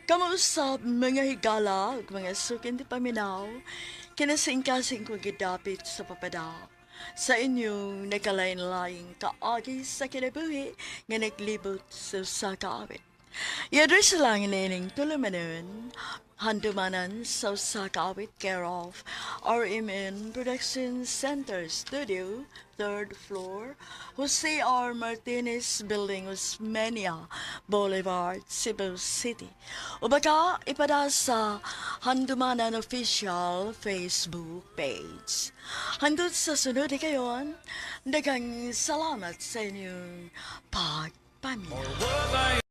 Kamuusap mga higala ug mga sukin di paminaw, kinasingkasing ko gidapit sa papada. Sa inyong nakalain-laing kaagi sa kinabuhi nga naglibot sa usa ka awit. I-address lang nining tulumanon, handumanan sa usa ka awit, care of RMN Production Center Studio, 3rd floor, Jose R. Martinez Building, Osmeña Boulevard, Cebu City. O baka ipada sa Handumanan Official Facebook page. Hangtod sa sunod kayon, daghang salamat sa inyong pagpaminaw.